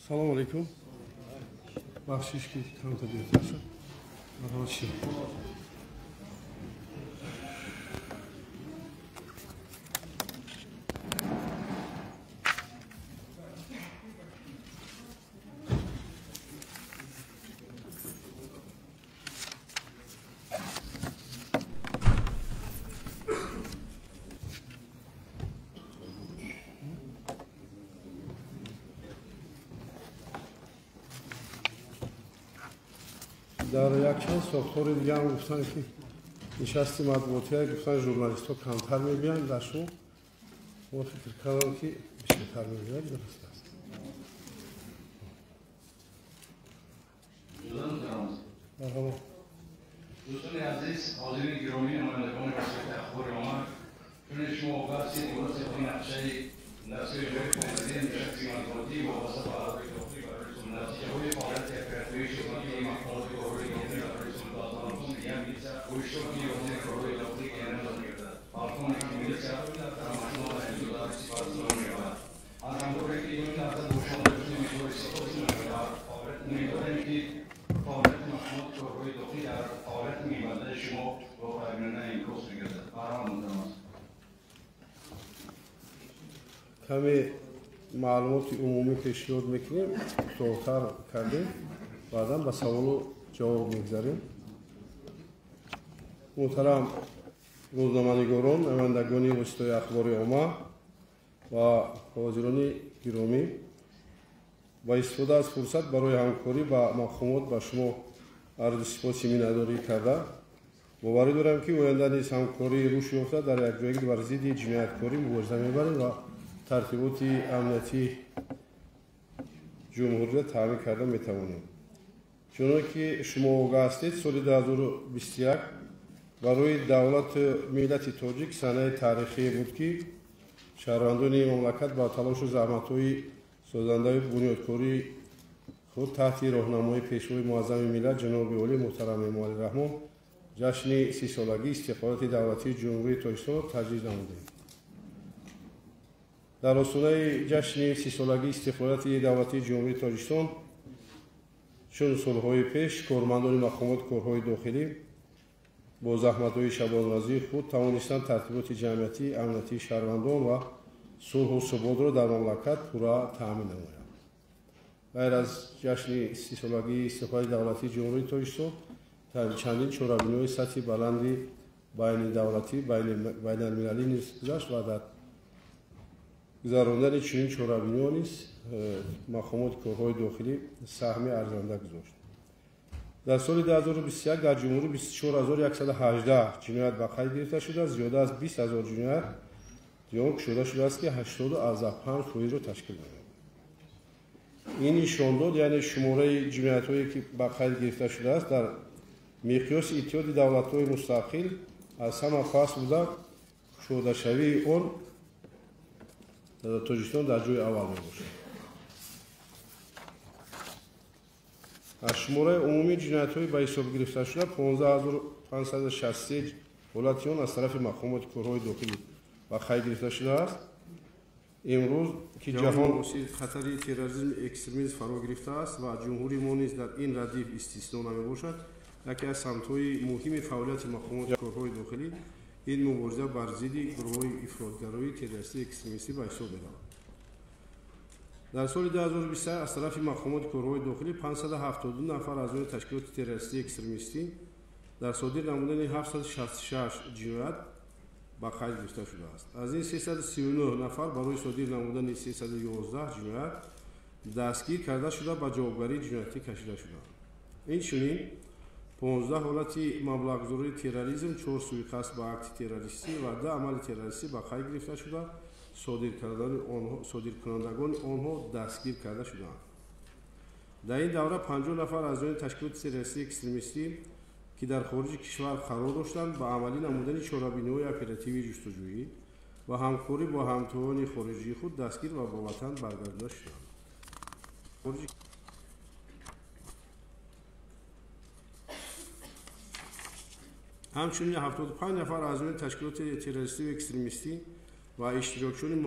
Салом алейкум. Бахшиш ки камта дертар шуд. Марҳамат шид. Дар якчанд сохтори дига ҳам гуфтанд, ки нишасти матбуотия гуфтанд, журналистҳо камтар мебиёнд. Дар шумо мо фикр кардам, ки бисёртар мебиёнд. Дуруст аст. Марҳамат. Дӯстони азиз, ҳозирини гиромӣ, намояндагони васоити ахбори омма, чуне шумо огаҳ ҳастед, имрӯз тибқи нақшаи дастури иҷрои понздаҳи нишасти матбуотӣ вобаста ба аъзои дохилӣ барои натиҷаҳои фаъолияти оперативии хизматии мақомоти корҳои дохилӣ барои соли 2019 як милитсия бо иштироки вазири корҳои дохилӣ генерал мегардад. Полковники милитсия сипасгузор мешавад. Аз ҳамкоре ки ин лаҳза бо шумо доштем изҳори сипос менамоям. Умедворем, ки фаъолияти мақомоти корҳои дохилӣ дар фаъолияти минбаъдаи шумо воқеабинона инъикос мегардад. Барҳам муҳтарам аст. Каме маълумоти умумӣ пешниҳод мекунем, кӯтоҳтар кардем, баъдан ба саволу ҷавоб мегзарем. Муҳтарам рӯзноманигорон, намояндагони воситаҳои ахбори омма ва ҳозирони гиромӣ, ба истифода аз фурсат барои ҳамкорӣ ба мақомот ба шумо арзи сипоси миннатдорӣ карда, боварӣ дорам, ки оянда низ ҳамкории рушд ёфта дар якҷоягӣ бар зидди ҷинояткорӣ мубориза мебарем ва тартиботи амниятии ҷумҳуриро таъмин карда метавонем. Чуноне ки шумо огаҳ ҳастед, соли 2021 барои давлату миллати тоҷик санаи таърихие буд, ки шаҳрвандони мамлакат ба талошу заҳматҳои созандаи бунёдкории худ таҳти роҳнамоии пешвои муаззами миллат ҷаноби олӣ муҳтарам Эмомалӣ Раҳмон ҷашни 30-солагии истиқлолияти давлатии Ҷумҳурии Тоҷикистонро таҷлил намудем. Дар остонаи ҷашни 30-солагии истиқлолияти давлатии Ҷумҳурии Тоҷикистон, чун солҳои пеш, кормандони мақомоти корҳои дохилӣ бо заҳматҳои шабонрӯзии худ тавонистанд тартиботи ҷамъиятӣ, амниятии шаҳрвандон ва сулҳу суботро дар мамлакат пурра таъмин намоянд. Ғайр аз ҷашни 30-солагии истиқлолияти давлатии Ҷумҳурии Тоҷикистон, чандин чорабиниҳои сатҳи баланди байнидавлатӣ, байналмилалӣ низ гузашт ва дар гузарондани чунин чорабиниҳо низ мақомоти корҳои дохилӣ саҳми арзанда гузошт. Дар соли 2021 дар ҷумҳурӣ 24118 ҷиноят ба қайд гирифта шуда, зиёда аз 20 ҳазор ҷиноят ҷавоб кушода шудааст, ки 85 фоизро ташкил медиҳад. Ин нишондод, яъне шумораи ҷиноятҳое, ки ба қайд гирифта шудааст, дар миқёси Иттиҳоди давлатҳои мустақил аз ҳама паст буда, кушодашавии он Тоҷикистон дар ҷои аввал мебошад. Аз шумораи умумии ҷиноятҳои ба ҳисоб гирифташуда 15563 ҳолати он аз тарафи мақомоти корҳои дохилӣ ба қайд гирифта шудааст. Имрӯз ки ҷаҳон хатари терроризм, экстремизм фаро гирифтааст ва ҷумҳурии мо низ дар ин радиф истисно намебошад, яке аз самтҳои муҳими фаъолияти мақомоти корҳои дохилӣ ин мубориза бар зидди гурӯҳҳои ифротгароии террористӣ, экстремистӣ ба ҳисоб меравад. Дар соли 2023 аз тарафи мақомоти корҳои дохилӣ 572 нафар аз ҷониби ташкилоти террористӣ, экстремистӣ дар содир намудани 766 ҷиноят ба қайд гирифта шудааст. Аз ин 339 нафар барои содир намудани 311 ҷиноят дастгир карда шуда, ба ҷавобгарии ҷиноятӣ кашида шудаанд. Инчунин 15 ҳолати маблағгузории терроризм, 4 суиқасд ба акти террористӣ ва 2 амали террористӣ ба қайд гирифта шуда, содиркунандагони онҳо дастгир карда шудаанд. Дар ин давра 50 нафар аз ҷониби ташкилоти террористӣ, экстремистӣ, ки дар хориҷи кишвар қарор доштанд, ба амалӣ намудани чорабиниҳои оперативии ҷустуҷӯӣ ва ҳамкорӣ бо ҳамтоёни хориҷии худ дастгир ва ба ватан баргардонида шуданд. Ҳамчунин 75 нафар аз ҷониби ташкилоти террористию экстремистӣ ва иштирокчиёни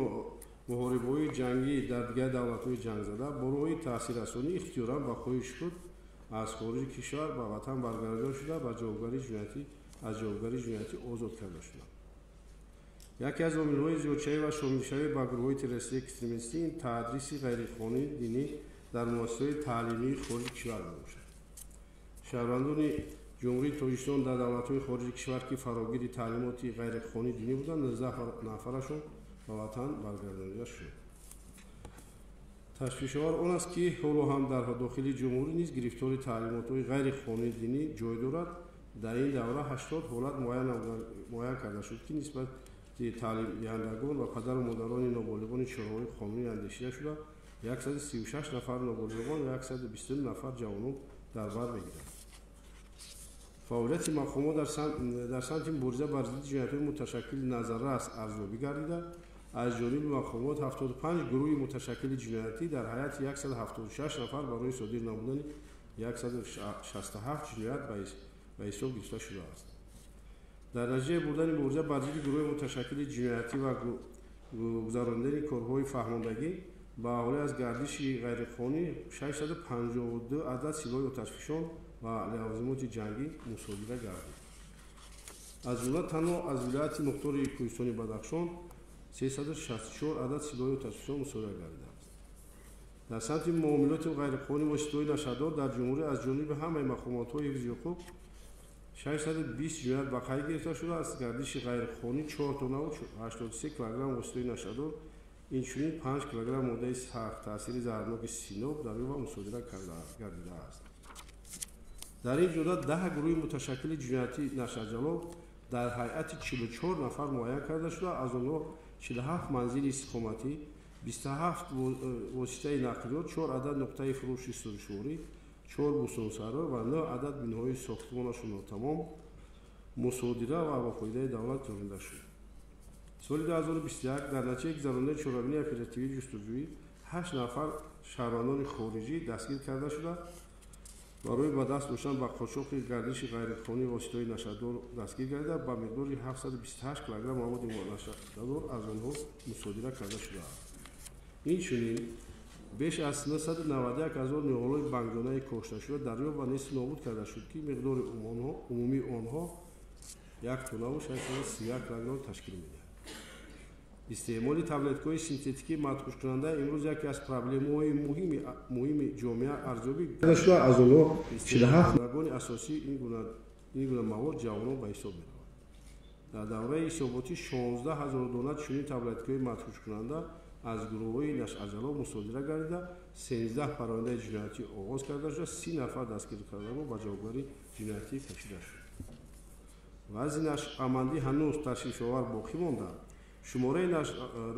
муҳорибаҳои ҷангӣ дар дигар давлатҳои ҷангзада бо роҳи таъсиррасонӣ ихтиёран ба хоҳиши худ аз хориҷи кишвар ба ватан баргардонида шуда ба ҷавобгарии ҷиноятӣ озод карда шуданд. Яке аз омилҳои зиёдшавӣ ва шомилшавӣ ба гурӯҳҳои террористию экстремистӣ ин таъриси ғайриқонунии динӣ дар муассисаҳои таълимии хориҷи кишвар мебошад. Шаҳрвандони Ҷумҳурии Тоҷикистон дар давлатҳои хориҷи кишвар, ки фарогири таълимоти ғайриқонунии динӣ буданд, 19 нафарашон ба ватан баргардонида шуд. Ташвишовар он аст, ки ҳоло ҳам дар дохили ҷумҳурӣ низ гирифтори таълимотҳои ғайриқонунии динӣ ҷой дорад. Дар ин давра 80 ҳолат муайян карда шуд, ки нисбати таълимдиҳандагон ва падару модарони ноболиғони чораҳои қонунӣ андешида шуда, 136 нафар ноболиғон ва 129 нафар ҷавонон дар бар мегирад. Фаъолияти мақомот дар самти мубориза бар зидди ҷиноятҳои муташаккили назаррас арзёбӣ гардида, аз ҷониби мақомот 75 гурӯҳи муташаккили ҷиноятӣ дар ҳайати 176 нафар барои содир намудани 167 ҷиноят ба ҳисоб гирифта шудааст. Дар натиҷаи бурдани мубориза бар зидди гурӯҳи муташаккили ҷиноятӣ ва гузаронидани корҳои фаҳмондагӣ ба аҳолӣ аз гардиши ғайриқонунӣ 652 адад силоҳи оташфишон ва лавозимоти ҷангӣ мусодира гардид. Аз ҷумла танҳо аз вилояти мухтори Кӯҳистони Бадахшон 364 адад силоҳи оташфишон мусодира гардидааст. Дар самти муомилоти ғайриқонунӣ воситаҳои нашъадор дар ҷумҳурӣ аз ҷониби ҳамаи мақомотҳои ҳифзи ҳуқуқ 620 ҷиноят ба қайд гирифта шуда, аз гардиши ғайриқонунӣ 4 тоннаву 83 килограмм воситаҳои нашъадор, инчунин 5 килограмм моддаи сахт таъсири заҳрноки синоб дар ӯ мусодира гардидааст. Дар ин ҷода 10 гурӯҳи муташаккили ҷиноятӣ нашъаҷалоб дар ҳайати 44 нафар муайян карда шуда, аз онҳо 47 манзили истиқоматӣ, 27 воситаи нақлиёт, 4 адад нуқтаи фурӯши сӯзишворӣ, 4 бӯстонсаро ва 9 адад биноҳои сохтмонашон нотамом мусодира ва ба фоидаи давлат гузаронида шуд. Соли 2021 дар натиҷаи гузаронидани чорабинии оперативии ҷустуҷӯӣ 8 нафар шаҳрвандони хориҷӣ дастгир карда шуда, барои ба даст доштан ба қочоқи гардиши ғайриқонунии воситаҳои нашъадор дастгир гардида, ба миқдори 728 килограмм маводи нашъадор аз онҳо мусодира карда шудааст. Инчунин беш аз 991 ҳазор ниҳолҳои бангдонаи кошташуда дарёфт ва нисф нобуд карда шуд, ки миқдори умумии онҳо 1 тоннаву 631 килограмм ташкил медиҳад. Истеъмоли таблеткаҳои синтетикии мадҳушкунанда имрӯз яке аз проблемаҳои муҳими ҷомеа арзёбӣ шуда, аз онҳо 47 асосии ин гуна мавод ҷавонон ба ҳисоб меравад. Дар давраи ҳисоботӣ 16 ҳазор дона чунин таблеткаҳои мадҳушкунанда аз гурӯҳҳои нашъаҷалоб мусодира гардида, 13 парвандаи ҷиноятӣ оғоз карда шуда, 30 нафар дастгир кардаро ба ҷавобгарии ҷиноятӣ кашида шуд. Вазъи нашъамандӣ ҳанӯз ташвишовар боқӣ монда. Шумораи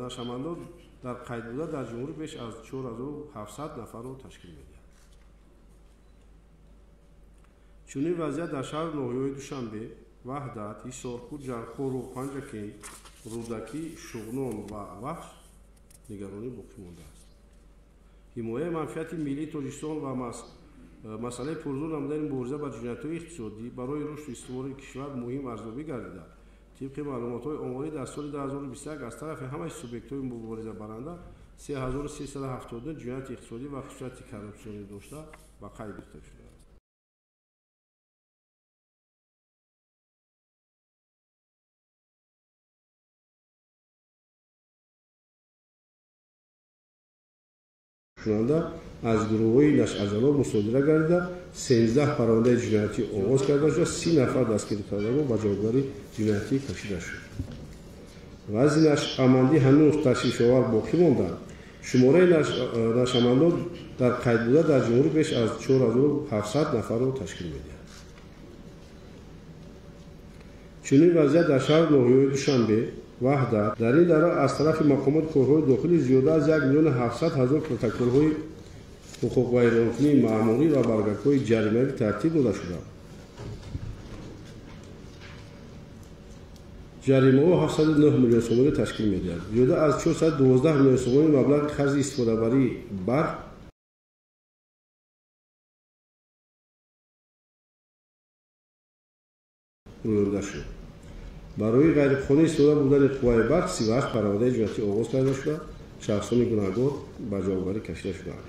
нашъамандон дар қайд буда дар ҷумҳурӣ беш аз 4700 нафарро ташкил медиҳад. Чунин вазъият дар шаҳру ноҳияҳои Душанбе, Ваҳдат, Ҳисор, Хуҷанд, Хоруғ, Панҷакент, Рӯдакӣ, Шуғнон ва Вахш нигаронӣ боқӣ мондааст. Ҳимояи манфиати миллии Тоҷикистон ва масъалаи пурзур намудани мубориза бар ҷиноятҳои иқтисодӣ барои рушду истиқрори кишвар муҳим арзёбӣ гардида, тибқи маълумотҳои оморӣ дар соли 2021 аз тарафи ҳамаи субъектҳои муборизабаранда 3372 ҷинояти иқтисодӣ ва хусусияти коррупсионӣ дошта ба қайд гирифта шудааст. Кунанда аз гурӯҳҳои нашъаҷалоб мусодира гардида, 13 парвандаи ҷиноятӣ оғоз карда шуда, 30 нафар дастгир кардаро ба ҷавобгарии ҷиноятӣ кашида шуд. Вазъи нашъамандӣ ҳанӯз ташвишовар боқӣ монда. Шумораи нашъамандон дар қайд буда дар ҷумҳурӣ беш аз 4700 нафарро ташкил медиҳад. Чунин вазъият дар шаҳру ноҳияҳои Душанбе, Ваҳдат, дар ин давра аз тарафи мақомоти корҳои дохилӣ зиёда аз 1 700 000 протоколҳои ҳуқуқвайронкунии маъмурӣ ва баргакҳои ҷаримавӣ тартиб дода шуданд. Ҷаримаҳо 709 миллион сомонӣ ташкил медиҳад. Зиёда аз 412 миллион сомонӣ маблағи қарзи истифодабарии барқ рӯёнда шуд. Барои ғайриқонунӣ истифода бурдани қувваи барқ 38 парвандаи ҷиноятӣ оғоз карда шуда, Шахсони гунаҳгор ба ҷавобгарӣ кашида шудаанд.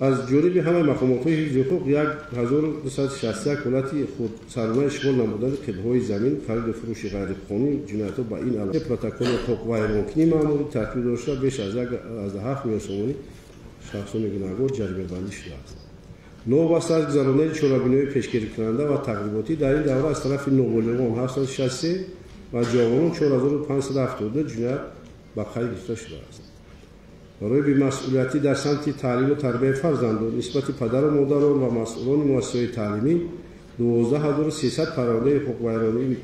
Аз ҷониби ҳамаи мақомотҳои ҳифзи ҳуқуқ 1261 ҳолати худсарона ишғол намудани қитъаҳои замин, хариду фурӯши ғайриқонунӣ, ҷиноятҳо ба ин алоқа протоколи ҳуқуқвайронкунии маъмурӣ тартиб дода шуда, беш аз 1,7 миллион сомонӣ шахсони гунаҳгор ҷаримабандӣ шудааст. Новобаста аз гузаронидани чорабиниҳои пешгирикунанда ва тағриботӣ дар ин давра аз тарафи ноболиғон 763 ва ҷавонон 4572 ҷиноят ба қайд гирифта шудааст. Барои бемасъулиятӣ дар самти таълиму тарбияи фарзандон нисбати падару модарон ва масъулони муассисаҳои таълимӣ 12300 парвандаи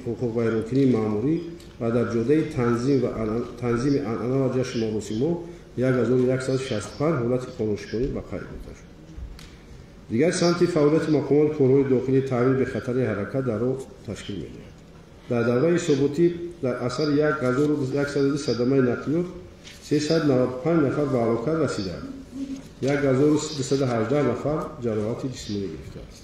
ҳуқуқвайронкунии маъмурӣ ва дар ҷодаи танзими анъана ва ҷашну маросимҳо 1165 ҳолати қонуншиканӣ ба қайд гирифта шуд. Дигар самти фаъолияти мақомоти корҳои дохилӣ таъмини бехатари ҳаракат дар роҳ ташкил медиҳад. Дар давраи ҳисоботӣ дар асари 1102 садамаи нақлиёт 395 нафар ба ҳалокат расиданд, 1218 нафар ҷароҳати ҷисмонӣ гирифтааст.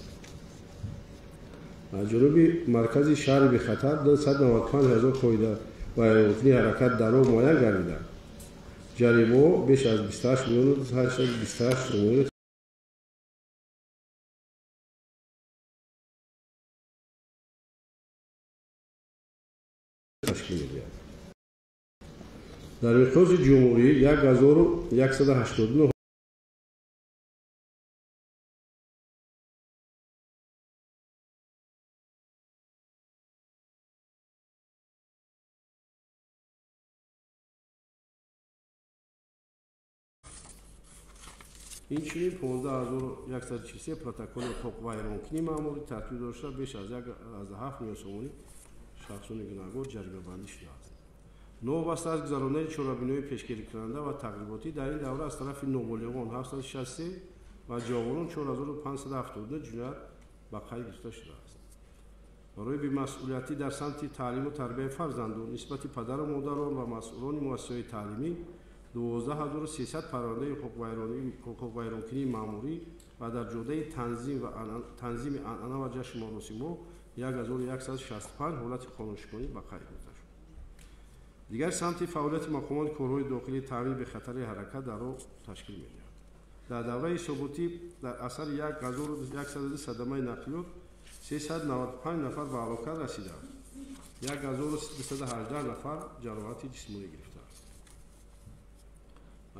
Аз ҷониби маркази шаҳри бехатар 295 ҳазор қоида вайронкунии ҳаракат дар роҳ муайян гардиданд. Ҷаримаҳо беш аз 28 миллиону 828 сомониро ташкил медиҳад. Дар миқёси ҷумҳурӣ 1189 инчунин 15143 протоколи ҳуқуқвайронкунии маъмурӣ тартиб дода шуда, беш аз 1,7 миллион сомонӣ шахсони гунаҳгор ҷаримабандӣ шудааст. Новобаста аз гузаронидани чорабиниҳои пешгирикунанда ва тағриботӣ дар ин давра аз тарафи ноболиғон 763 ва ҷавонон 4572 ҷиноят ба қайд гирифта шудааст. Барои бемасъулиятӣ дар самти таълиму тарбияи фарзандон нисбати падару модарон ва масъулони муассисаҳои таълимӣ 12300 парвандаи ҳуқуқвайронкунии маъмурӣ ва дар ҷодаи танзими анъана ва ҷашну маросимҳо 1165 ҳолати қонуншиканӣ ба қайд гирифта шуд. Дигар самти фаъолияти мақомоти корҳои дохилӣ таъмини бехатари ҳаракат дар роҳ ташкил медиҳад. Дар давраи ҳисоботӣ дар асари 1102 садамаи нақлиёт 395 нафар ба ҳалокат расиданд, 1218 нафар ҷароҳати ҷисмонӣ гирифтааст.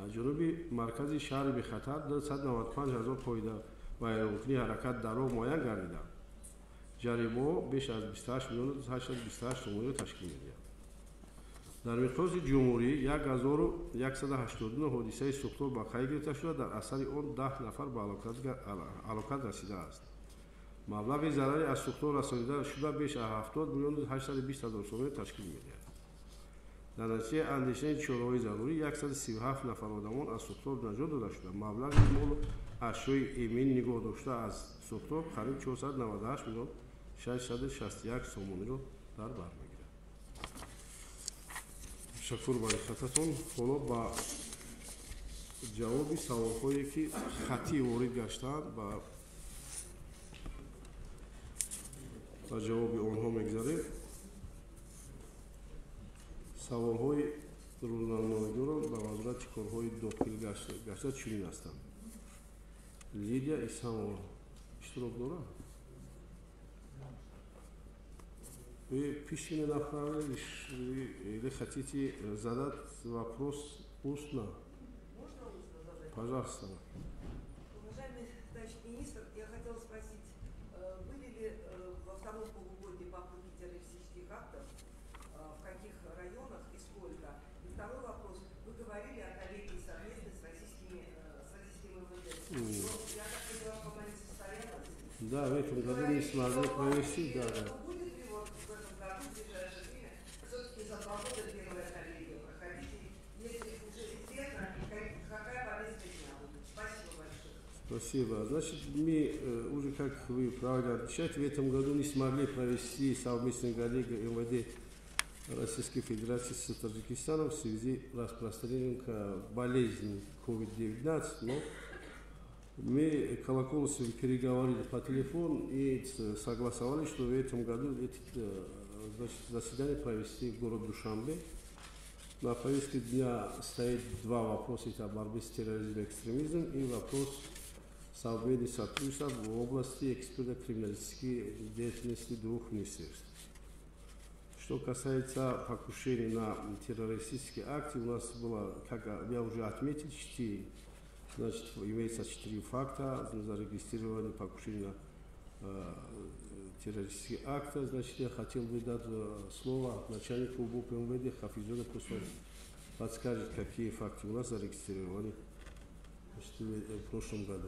Аз ҷониби маркази шаҳри бехатар 295 ҳазор қоида вайронкунии ҳаракат дар роҳ муайян гардиданд. Ҷаримаҳо беш аз 28 миллиону 828 сомониро ташкил медиҳад. Дар миқёси ҷумҳурӣ 1189 ҳодисаи сӯхтор ба қайд гирифта шуда, дар асари он 10 нафар ба ҳалокат расидааст. Маблағи зарари аз сӯхтор расонида шуда беш аз 70 миллиону 820 ҳазор сомониро ташкил медиҳад. Дар натиҷаи андешидани чораҳои зарурӣ 137 нафар одамон аз сӯхтор наҷот дода шуда, маблағи молу ашёи эмин нигоҳ дошта аз сӯхтор қариб 498 миллион 661 сомониро дар бар мегирад. Ташаккур ба диққататон. Ҳоло ба ҷавоби саволҳое ки хаттӣ ворид гаштаанд ба ҷавоби онҳо мегузарем. Саволҳои рӯзноманигорон ба вазорати корҳои дохилӣ гашта чунин ҳастанд. Лидия Исамова иштирок дорад? Вы письменно направили или хотите задать вопрос устно? Можно устно задать? Пожалуйста. Уважаемый товарищ министр, я хотела спросить, были ли во втором полугодии попытки террористических актов, в каких районах и сколько? И второй вопрос. Вы говорили о коллегии совместной с российским МВД. Но, я так поняла, пока не состоялась. Да, в этом году не смогли провести, да. Будет ли вот в этом году, в ближайшее время, все-таки за 2 года первая коллегия проходить? Если уже известно, какая повестка дня будет? Спасибо большое. Спасибо. Значит, мы уже, как вы правильно отмечаете, в этом году не смогли провести совместную коллегию МВД Российской Федерации с Таджикистаном в связи с распространением болезни COVID-19, но мы Колоколцевым переговорили по телефону и согласовали, что в этом году это, значит, заседание провести в городе Душанбе. На повестке дня стоит два вопроса: это борьба с терроризмом и экстремизмом и вопрос совместного сотрудничества в области экспертно-криминалистической деятельности двух министерств. Что касается покушений на террористические акты, у нас было, как я уже отметил, 4, значит, имеется 4 факта зарегистрированы покушения на террористические акты. Значит, я хотел бы дать слово начальнику УБОП МВД Хафизода, пусть он подскажет, какие факты у нас зарегистрированы, значит, в прошлом году.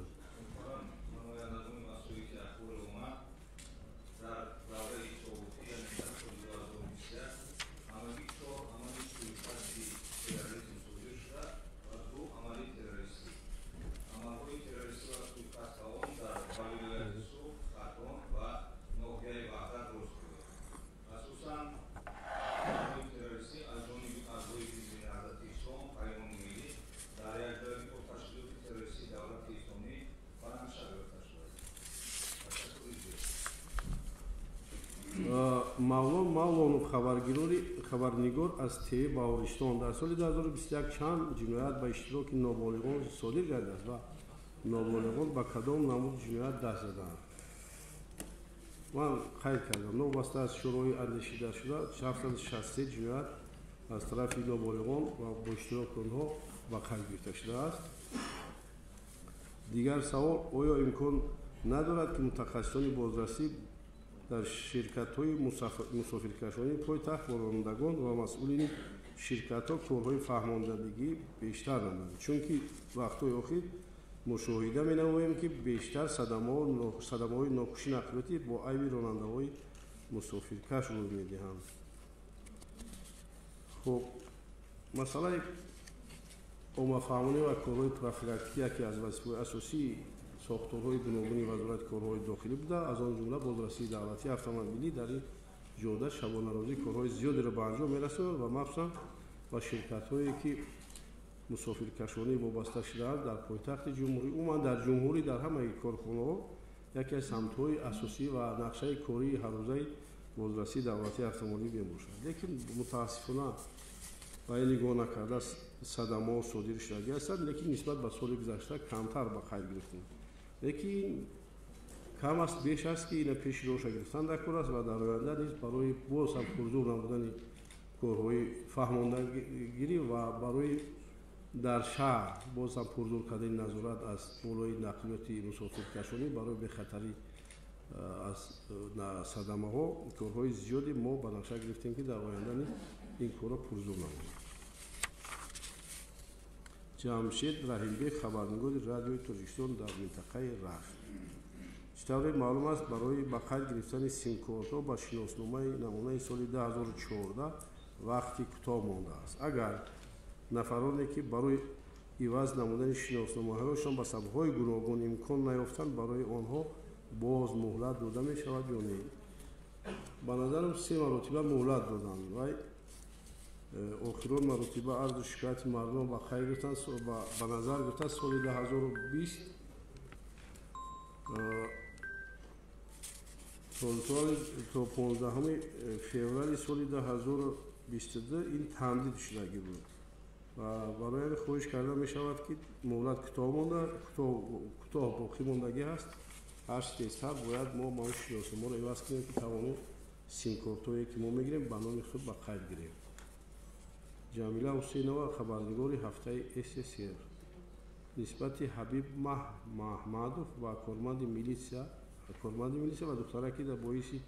Мавлон Мавлонов, хабарнигор аз ТВ Баҳористон, дар соли 2021 чанд ҷиноят ба иштироки ноболиғон содир гардидааст ва ноболиғон ба кадом намуди ҷиноят даст задаанд? Ман қайд кардам, новобаста аз шӯрои андешидашуда 763 ҷиноят аз тарафи ноболиғон ва бо иштироки онҳо ба қайд гирифта шудааст. Дигар савол: оё имкон надорад, ки мутахассисони бозрасӣ дар ширкатҳои мусофиркашонии пойтахт бо ронандагон ва масъулини ширкатҳо корҳои фаҳмондадагӣ бештар намоянд, чунки вақтҳои охир мушоҳида менамоем, ки бештар садамаҳои нохуши нақлиётӣ бо айби ронандаҳои мусофиркаш рӯй медиҳанд? Хуб, масъалаи оммафаҳмонӣ ва корҳои профилактикӣ яке аз вазифаҳои асосии сохторҳои гуногуни Вазорати корҳои дохилӣ буда, аз он ҷумла бозрасии давлатии автомобилӣ дар ин ҷода шабонарӯзӣ корҳои зиёдеро ба анҷом мерасонад ва махсусан ба ширкатҳое, ки мусофиркашонӣ вобаста шудаанд дар пойтахти ҷумҳурӣ, умуман дар ҷумҳурӣ, дар ҳамаи корхонаҳо яке аз самтҳои асосӣ ва нақшаи кории ҳаррӯзаи бозрасии давлатии автомобилӣ мебошад. Лекин мутаассифона ба ин нигоҳ накарда садамаҳо содир шудагӣ ҳастанд, лекин нисбат ба соли гузашта камтар ба қайд гирифтем. Лекин кам аст, беш аст, ки ина пеши роша гирифтан дар кор аст ва дар оянда низ барои боз ҳам пурзур намудани корҳои фаҳмондагирӣ ва барои дар шаҳр боз ҳам пурзур кардани назорат аз болои нақлиёти мусофиркашонӣ барои бехатарӣ аз садамаҳо корҳои зиёде мо ба нақша гирифтем, ки дар оянда низ ин корро пурзур намоем. Ҷамшед Раҳимбек, хабарнигори радиои Тоҷикистон дар минтақаи Рашт. Чӣ тавре маълум аст, барои ба қайд гирифтани симкортҳо ба шиносномаи намунаи соли 2014 вақти кӯтоҳ мондааст. Агар нафароне, ки барои иваз намудани шиносномаҳояшон ба сабабҳои гуногун имкон наёфтанд, барои онҳо боз муҳлат дода мешавад ё не? Ба назарам, се маротиба муҳлат доданд ва охирон маротиба арзу шикояти мардум ба қайд гирифтанд, ба назар гирифтанд соли 2020 то 15 феврали соли 2022 ин тамдид шудагӣ буд ва барои ҳамин хоҳиш карда мешавад, ки муҳлат кӯтоҳ боқӣ мондагӣ ҳаст. Ҳарчи тезтар бояд мо маош шиносномаро иваз кунем, ки тавонем симкортҳое, ки мо мегирем, ба номи худ ба қайд гирем. Ҷамила Ҳусейнова, хабарнигори ҳафтаи СССР. Нисбати Ҳабиб Маҳмадов ва корманди милитсия ва духтараке, ки дар боиси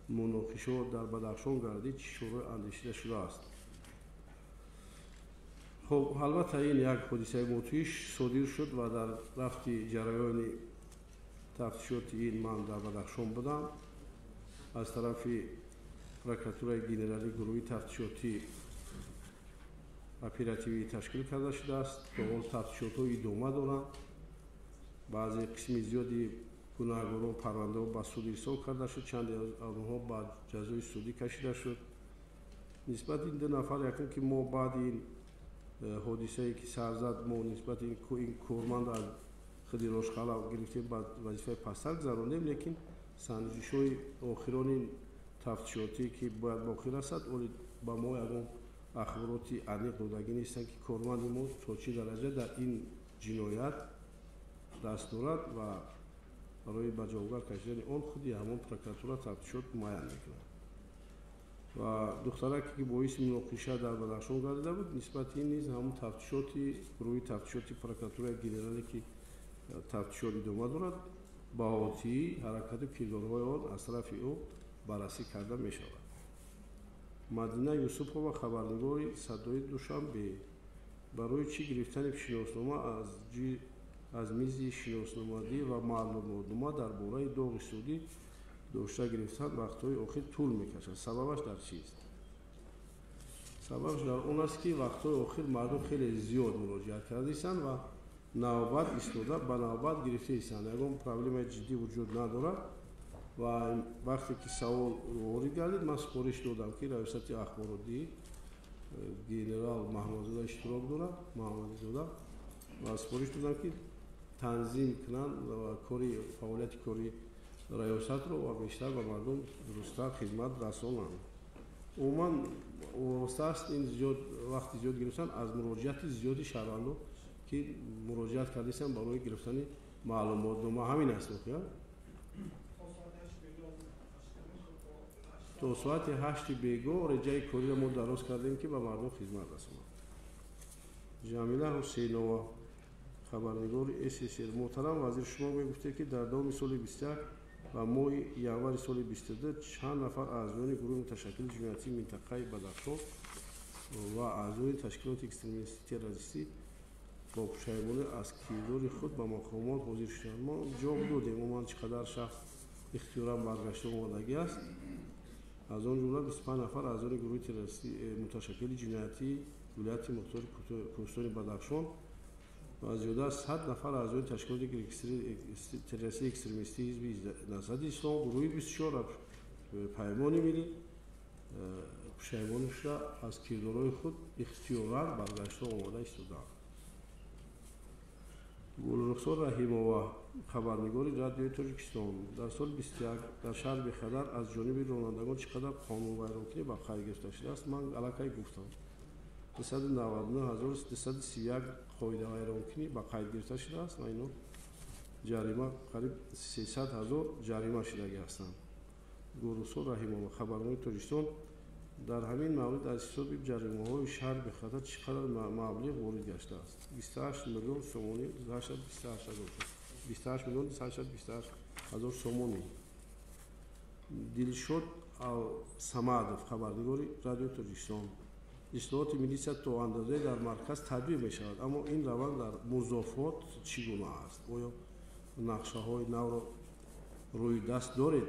муноқишо дар Бадахшон гардид, чӣ чораи андешида шудааст? Хуб, албатта ин як ҳодисаи мудҳиш содир шуд ва дар рафти ҷараёни тафтишоти ин ман дар Бадахшон будам. Аз тарафи прокуратураи генералӣ гурӯҳи тафтишотӣ оперативӣ ташкил карда шудааст. То ҳол тафтишотҳо идома доранд. Баъзе қисми зиёди гунаҳгорон парвандаҳо ба суд ирсол карда шуд, чанде аз онҳо ба ҷазои судӣ кашида шуд. Нисбати ин ду нафар, якум ки мо баъди ин ҳодисае, ки сар зад, мо нисбати ин корманд аз худи Рошқала гирифтем, ба вазифаи пасттар гузарондем, лекин санҷишҳои охирони тафтишотӣ, ки бояд боқӣ расад, оли ба мо ягон Ахбороти аниқ додагӣ нестанд, ки корманди мо то чӣ дараҷа дар ин ҷиноят даст дорад ва барои ба ҷавобгар кашидани он худи ҳамон прокуратура тафтишот муайян мекунад. Ва духтараке, ки боиси муноқиша дар Бадахшон гардида буд, нисбати ин низ ҳамон тафтишоти гурӯҳи тафтишоти прокуратураи генерале, ки тафтишот идома дорад, баҳотии ҳаракату кирдорҳои он аз тарафи ӯ баррасӣ карда мешавад. Мадина Юсупова, хабарнигори Садои Душанбе: барои чӣ гирифтани шиноснома аз мизи шиносномадӣ ва маълумотнома дар бораи доғи судӣ дошта гирифтан вақтҳои охир тӯл мекашад? Сабабаш дар чист? Сабабаш дар он аст, ки вақтҳои охир мардум хеле зиёд муроҷиат кардаистанд ва навбат истода ба навбат гирифтаистанд. Ягон проблемаи ҷиддӣ вуҷуд надорад. Ва вақте ки савол ворид гардид, ман супориш додам, ки раёсати ахборотӣ генерал Маҳмадзода иштирок дорад, Маҳмадизода, ва супориш додам, ки танзим кунанд кори фаъолияти кори раёсатро ва бештар ба мардум дурусттар хизмат расонанд. Умуман вобаста аст ин зиёд вақти зиёд гирифтан аз муроҷиати зиёди шаҳрвандон, ки муроҷиат кардаистанд барои гирифтани маълумотнома. Ҳамин аст воқеа. То соати 8 бегоҳ реҷаи кориро мо дароз кардем, ки ба мардум хизмат расонанд. Ҷамила Ҳусейнова, хабарнигори СССР: муҳтарам вазир, шумо мегуфтед, ки дар давоми соли 21 ва моҳи январи соли 22 чанд нафар аъзоёни гурӯҳи муташаккили ҷиноятии минтақаи Бадахшон ва аъзои ташкилоти экстремистӣ террористӣ бо пушаймонӣ аз кирдори худ ба мақомот ҳозир шуданд. Мо ҷавоб додем, умуман чӣ қадар шахс ихтиёран баргашта омадагӣ аст. Аз он ҷумла 25 нафар аъзои гурӯҳи террористӣ муташаккили ҷиноятии вилояти мухтори Кӯҳистони Бадахшон ва зиёда аз 100 нафар аъзои ташкилоти террористии экстремистии ҳизби Наҳзати Ислом, гурӯҳи 24 Паймони миллӣ пушаймонӣ шуда аз кирдорҳои худ ихтиёран баргашта омода истодаанд. Гулрухсор Раҳимова, хабарнигори Радиои Тоҷикистон: дар соли 21 дар шаҳри Бехадар аз ҷониби ронандагон чӣ қадар қонунвайронкунӣ ба қайд гирифта шудааст? Ман аллакай гуфтам, 299231 қоидавайронкунӣ ба қайд гирифта шудааст ва ино ҷарима қариб 300 ҳазор ҷарима шудагӣ ҳастанд. Гулрухсор Раҳимова, хабарнигори Тоҷикистон: дар ҳамин маврид аз ҳисоби ҷаримаҳои шаҳри Бехатар чӣ қадар маблиғ ворид гаштааст? 28 миллион сомонӣ 828 ҳазор, 28 миллион 828 ҳазор сомонӣ. Дилшод Самадов, хабарнигори Радиои Тоҷикистон: ислоҳоти милитсия то андозае дар марказ татбиқ мешавад, аммо ин раванд дар музофот чӣ гуна аст? Оё нақшаҳои навро рӯи даст доред?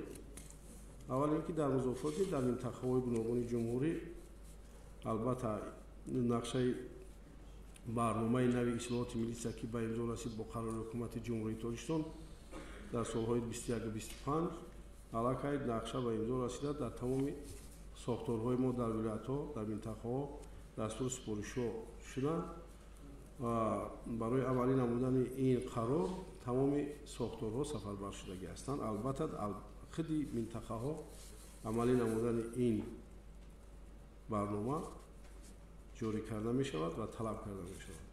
Аввал ин ки дар музофоти дар минтақаҳои гуногуни ҷумҳурӣ албатта нақшаи барномаи нави ислоҳоти милитсия, ки ба имзо расид бо қарори ҳукумати Ҷумҳурии Тоҷикистон дар солҳои 21-25, аллакай нақша ба имзо расида дар тамоми сохторҳои мо дар вилоятҳо, дар минтақаҳо дастуру супоришҳо шуданд ва барои амалӣ намудани ин қарор тамоми сохторҳо сафарбар шудагӣ ҳастанд. Албатта худи минтақаҳо амалӣ намудани ин барнома ҷорӣ карда мешавад ва талаб карда мешавад.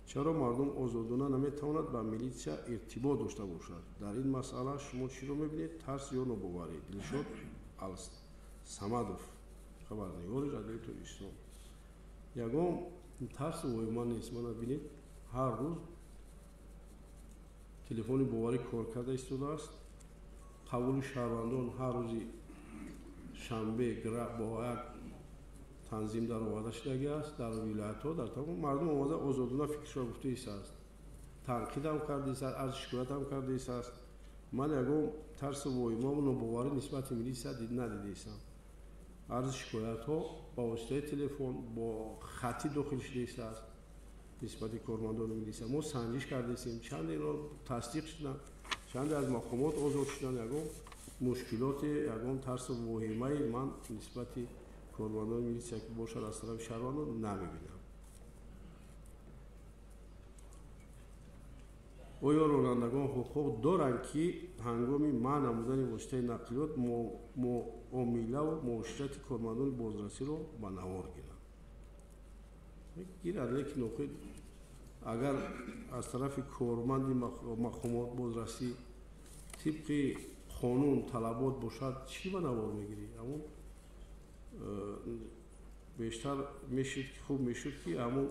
Чаро мардум озодона наметавонад ба милитсия иртибот дошта бошад? Дар ин масъала шумо чиро мебинед, тарс ё нобоварӣ? Дилшод Самадов, хабарнигори Радиои Тоҷикистон: ягон тарсу воҳима нест. Мана бинед, ҳар рӯз телефони боварӣ кор карда истодааст. Қабули шаҳрвандон ҳар рӯзи шанбе бо як танзим дароварда шудагӣ аст дар вилоятҳо, дар тамом мардум омада озодона фикршо гуфта истааст, танқидам карда истааст, арзи шикоятам карда истааст. Ман ягон тарсу воҳимаву нобоварӣ нисбати милитсия надидаистам. Арзи шикоятҳо ба воситаи телефон бо хатӣ дохил шуда истааст нисбати кормандони милитсия. Мо санҷиш кардаистем, чанде инро тасдиқ шуданд, чанде аз мақомот озод шуданд. Ягон мушкилоте, ягон тарсу воҳимаи ман нисбати кормандони милитсия, ки бошад аз тарафи шаҳрвандон, намебинам. Оё ронандагон ҳуқуқ доранд, ки ҳангоми манъ намудани воситаи нақлиёт муомилаву муоширати кормандони бозрасиро ба навор гиранд? Гирад, лекин охир агар аз тарафи корманди мақомот бозрасӣ тибқи қонун талабот бошад, чӣ ба навор мегирӣ? Ҳамун бештар мешуд ки хуб мешуд ки ҳамун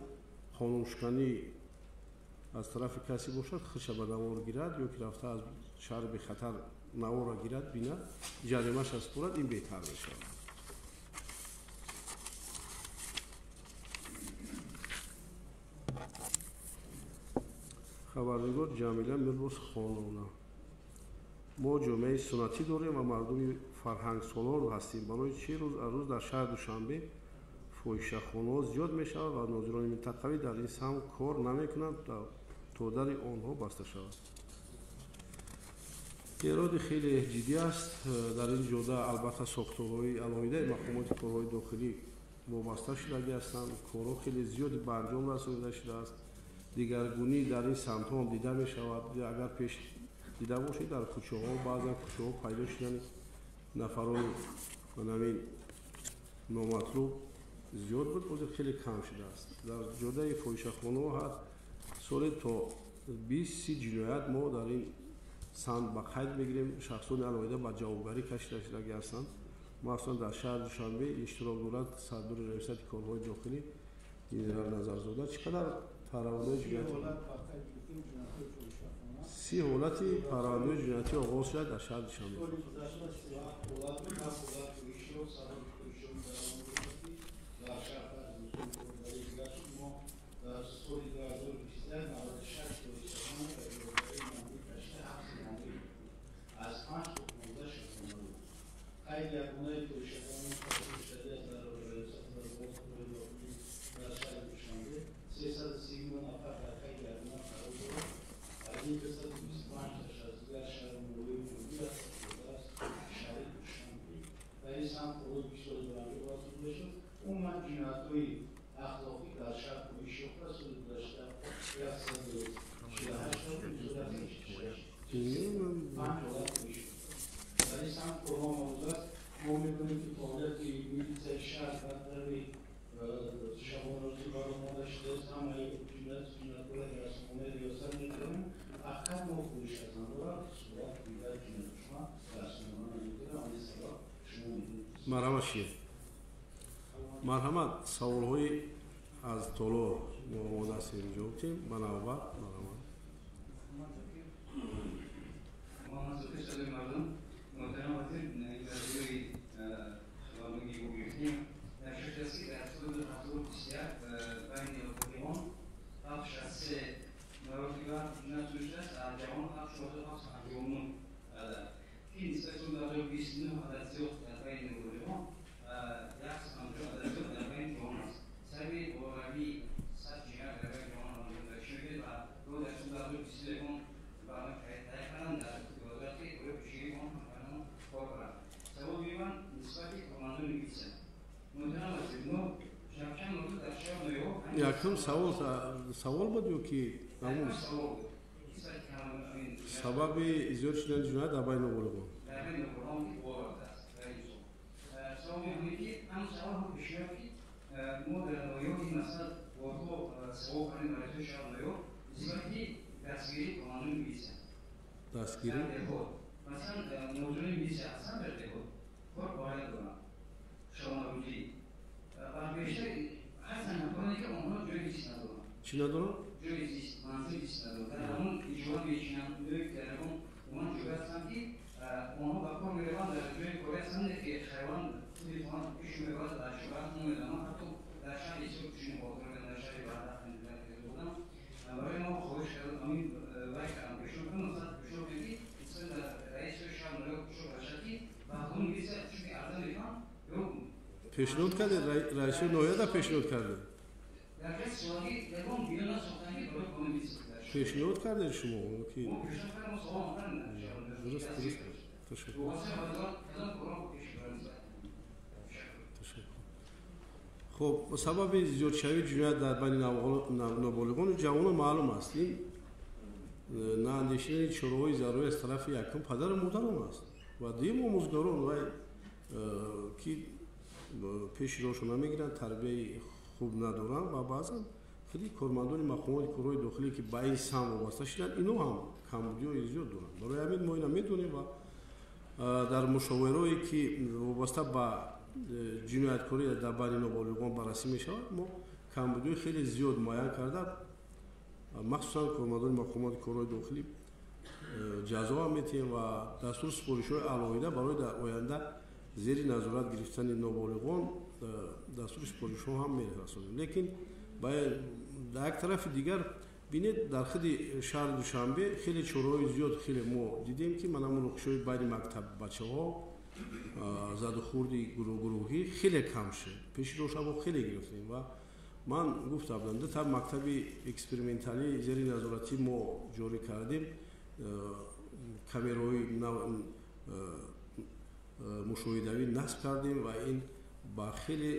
қонуншиканӣ аз тарафи касе бошад, худша ба навор гирад ё ки рафта аз шаҳри бехатар наворро гирад, бинад, ҷаримаша супорад, ин беҳтар мешавад. Хабарнигор Ҷамила Мирбозхоновна. Мо ҷомеаи суннатӣ дорем ва мардуми фарҳангсолор ҳастем. Барои чӣ рӯз аз рӯз дар шаҳри Душанбе фоҳишахонаҳо зиёд мешавад ва нозирони минтақавӣ дар ин самт кор намекунанд то дари онҳо баста шавад? Эроди хеле ҷиддӣ аст. Дар ин ҷода албатта сохторҳои алоҳидаи мақомоти корҳои дохилӣ вобаста шудагӣ ҳастанд. Корҳо хеле зиёди ба анҷом расонида шудааст. Дигаргунӣ дар ин самтҳо ҳам дида мешавад. Агар пеш дида бошед, дар кӯчаҳо баъзан кӯчаҳо пайдо шудани нафарони манамин номатлуб зиёд буд, ҳозир хеле кам шудааст. Дар ҷодаи фоҳишахонаҳо ҳар соле то 20-30 ҷиноят мо дар ин самт ба қайд мегирем. Шахсони алоҳида ба ҷавобгарӣ кашида шудагӣ ҳастанд. Махсусан дар шаҳри Душанбе иштирок дорад сардори раёсати корҳои дохилӣ генерал Назарзода. Чӣ қадар парвандаҳои ҷиноятӣ? 30 ҳолати парвандаҳои ҷиноятӣ оғоз шуда дар шаҳри Душанбе. Марҳамат шир. Марҳамат, саволҳои аз толор мо омода ҳастем ҷавоб диҳем. Ба навбат марҳамат. Якум савол буд ё ки сабаби зиёд шудани ҷиноят дар байни ноболиғон? Дастгирӣ? Чӣ надорам? Пешниҳод кардед? Раиси ноҳияда пешниҳод кардед? Пешниҳод кардед шумо? Дуруст, дуруст. Ташаккур. Хуб, сабаби зиёдшавии ҷиноят дар байни ноболиғону ҷавонон маълум аст. Ин наандешидани чораҳои зарурӣ аз тарафи якум падару модарон аст ва дуюм омӯзгорон, вай ки пеши роҳшон намегиранд, тарбияи хуб надоранд ва баъзан худи кормандони мақомоти корҳои дохилӣ, ки ба ин самт вобаста шуданд, инҳо ҳам камбудиҳои зиёд доранд. Барои ҳамин мо ина медонем ва дар мушовираҳое, ки вобаста ба ҷинояткорӣ дар байни ноболиғон баррасӣ мешавад, мо камбудиҳои хеле зиёд муайян карда, махсусан кормандони мақомоти корҳои дохилӣ ҷазо ҳам метиҳем ва дастуру супоришҳои алоҳида барои дар оянда зери назорат гирифтани ноболиғон дастуру супоришҳо ҳам мерасонем. Лекин дар як тарафи дигар бинед, дар худи шаҳри Душанбе хеле чораҳои зиёд хеле мо дидем, ки мана муноқишаҳои байни мактаббачаҳо, задухӯрди гурӯҳгурӯҳӣ хеле кам шуд. Пеши роҳшаво хеле гирифтем ва ман гуфта будам, дута мактаби эксперименталӣ зери назоратӣ мо ҷорӣ кардем, камераҳои мушоҳидавӣ насб кардем ва ин ба хеле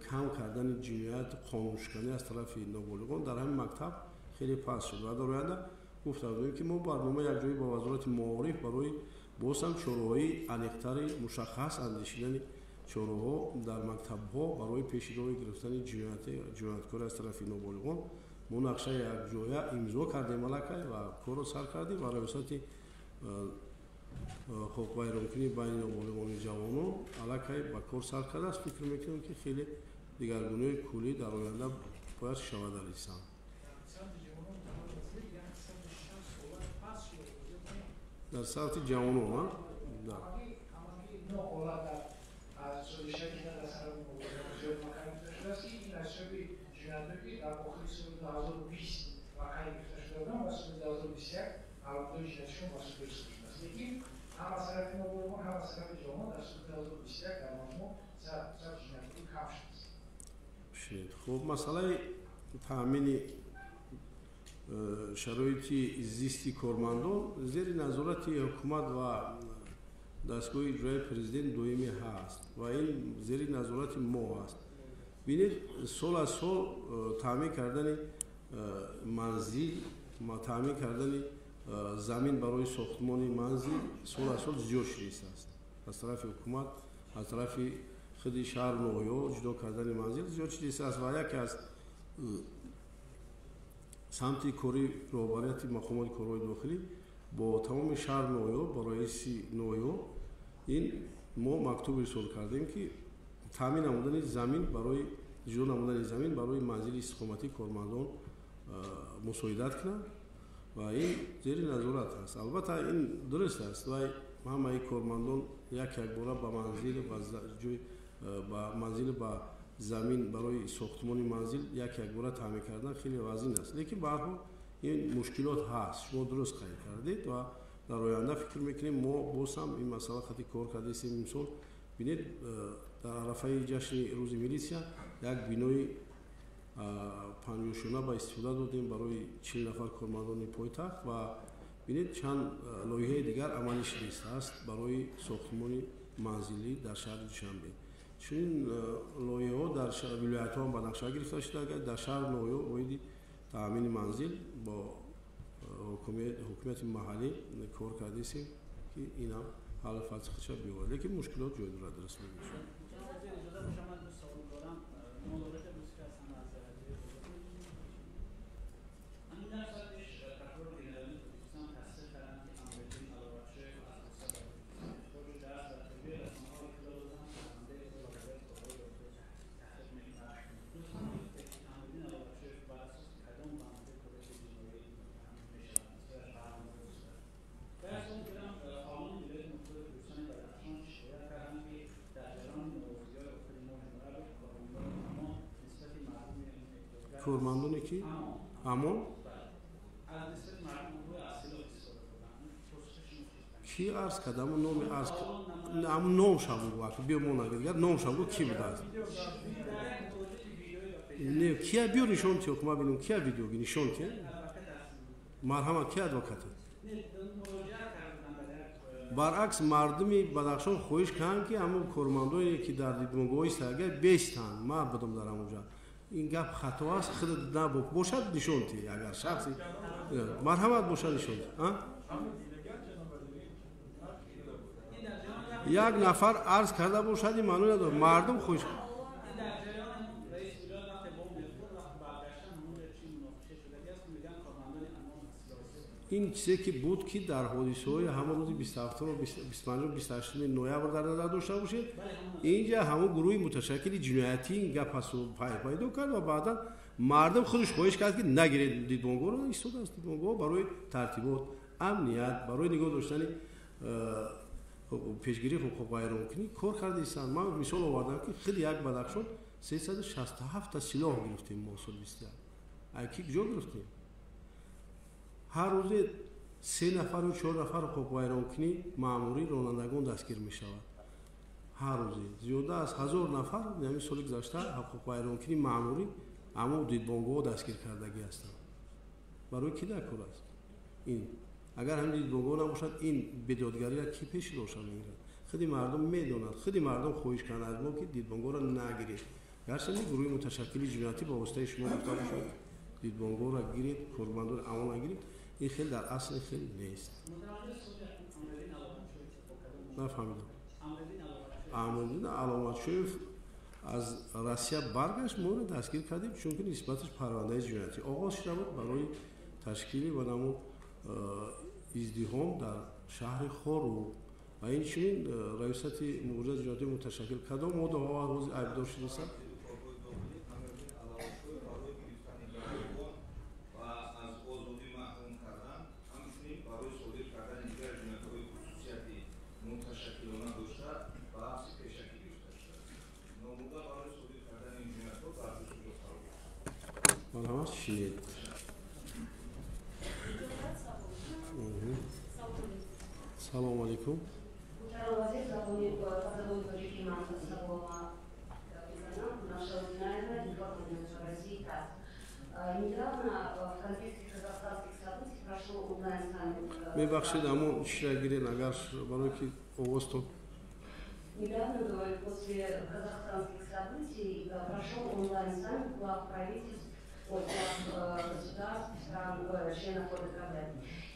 кам кардани ҷиноят, қонуншиканӣ аз тарафи ноболиғон дар ҳамин мактаб хеле паст шуд. Ва дар оянда гуфта будем, ки мо барнома якҷоя бо Вазорати маориф барои боз ҳам чораҳои аниқтари мушаххас андешидани чораҳо дар мактабҳо барои пеши роҳи гирифтани ҷинояткорӣ аз тарафи ноболиғон мо нақшаи якҷоя имзо кардем аллакай ва корро сар кардем ва раёсати ҳуқуқвайронкунии байни ноболиғони ҷавонон аллакай ба кор сар кардааст. Фикр мекунем, ки хеле дигаргуниҳои куллӣ дар оянда бояд шавад дар ин самт. Дар самти ҷавонон ҳам аз тарафи ноболиғон, ҳам аз тарафи ҷавонон дар соли 2021 дар маҷмӯъ сабти ҷинояткорӣ кам шудааст. Хуб, масъалаи таъмини шароити зисти кормандон зери назорати ҳукумат ва дастгоҳи иҷроияи президент доимӣ ҳаст ва ин зери назорати мо ҳаст. Бинед, сол аз сол таъмин кардани манзил, таъмин кардани замин барои сохтмони манзил сол аз сол зиёд шудааст. Аз тарафи ҳукумат, аз тарафи худи шаҳр, ноҳияҳо ҷудо кардани манзил зиёд шудааст ва яке аз самти кори роҳбарияти мақомоти корҳои дохилӣ бо тамоми шаҳр, ноҳияҳо, бо раиси ноҳияҳо ин мо мактуб ирсол кардем, ки таъмин намудани замин барои ҷудо намудани замин барои манзили истиқоматии кормандон мусоидат кунанд ва ин зери назорат аст. Албатта, ин дуруст аст ва ҳамаи кормандон як якбора ба манзил, ба ҷой, ба манзил, ба замин барои сохтмони манзил як якбора таъмин кардан хеле вазин аст, лекин ба ҳар ҳол ин мушкилот ҳаст. Шумо дуруст қайд кардед ва дар оянда фикр мекунем, мо боз ҳам ин масъала хати кор кардаистем. Имсол бинед, дар арафаи ҷашни рӯзи милитсия як бинои панҷошона ба истифода додем барои 40 нафар кормандони пойтахт ва бинед, чанд лоиҳаи дигар амалӣ шудааст барои сохтмони манзилӣ дар шаҳри Душанбе. Чунин лоиҳаҳо дар вилоятҳо ҳам ба нақша гирифта шуда, дар шаҳр, ноҳияҳо оиди таъмини манзил бо ҳукумати маҳаллӣ кор кардаистем, ки инам ҳаллу фасли худша биёварад, лекин мушкилот ҷой дорад, дуруст мегӯед. Кормандоне ки амон ки арз кард, ҳамон номи арз, ҳамон номша бугӯ, биё мо нагӯ, номша бугӯ, ки будааст? Не, кия биё нишон тиё, ма бинем кия видео нишон тия. Марҳамат, ки адвокат? Баръакс, мардуми Бадахшон хоҳиш карданд, ки ҳамон кормандоне, ки дар дидмонгоҳ истага, бестанд. Ман будам дар ҳамонҷа. Ин гап хато аст, худат набо бошад, нишон тӣ, агар шахси марҳамат бошад, нишон тӣ. Як нафар арз карда бошад, ин маъно надорад, мардум хоҳиш. Ин чизе ки буд, ки дар ҳодисаҳои ҳамон рӯзи 27, 25, 28 ноябр дар назар дошта бошед, инҷа ҳамон гурӯҳи муташаккили ҷиноятӣ ин гап ҳасту пайдо кард ва баъдан мардум худаш хоҳиш кард, ки нагиред дидбонгоҳро. Истодааст дидбонгоҳ барои тартибот, амният, барои нигоҳ доштани пешгирии ҳуқуқвайронкунӣ кор карда истанд. Ман мисол овардам, ки хеле як Бадахшон 367 силоҳ гирифтем мо соли 21. Ай ки куҷо гирифтем? Ҳар рӯзе се нафару чор нафар ҳуқуқвайронкунӣ маъмурӣ ронандагон дастгир мешавад. Ҳар рӯзе зиёда аз 1000 нафар ҳамин соли гузашта ҳуқуқвайронкунӣ маъмурӣ аммо дидбонгоҳ дастгир кардагӣ ҳастанд. Барои ки дар кор аст ин? Агар ҳамин дидбонгоҳ набошад, ин бедодгариро ки пеши роша мегирад? Худи мардум медонад, худи мардум хоҳиш карданд аз мо, ки дидбонгоҳро нагиред. Гарчанде гурӯҳи муташаккили ҷиноятӣ ба воситаи шумо гуфта бошад, дидбонгоҳро гиред, кормандони амон нагиред, ин хел дар асл хел нест. Нафаҳмидам. Амриддин Аломатшоев аз Россия баргашт, моро дастгир кардем, чунки нисбаташ парвандаи ҷиноятӣ оғоз шуда буд барои ташкили ва намо издиҳом дар шаҳри Хоруғ. Ва инчунин раёсати муборизаи ҷиноятӣ муташаккил кадом моддаҳо ҳозир айбдор шудааст? Марҳамат, шинед. Салому алейкум. Муҳтарам вазир, забони тоҷикӣ ман саволма мезанам. Наша России ТАСС. Недавно в контексте казахстанских событий прошел онлайн-саммит. Мебахшед, аммо чира гирен, агар барои ки овозтон. Недавно, говорю, после казахстанских событий прошел онлайн-саммит глав правительств, глав государств, стран, членов ОДКБ.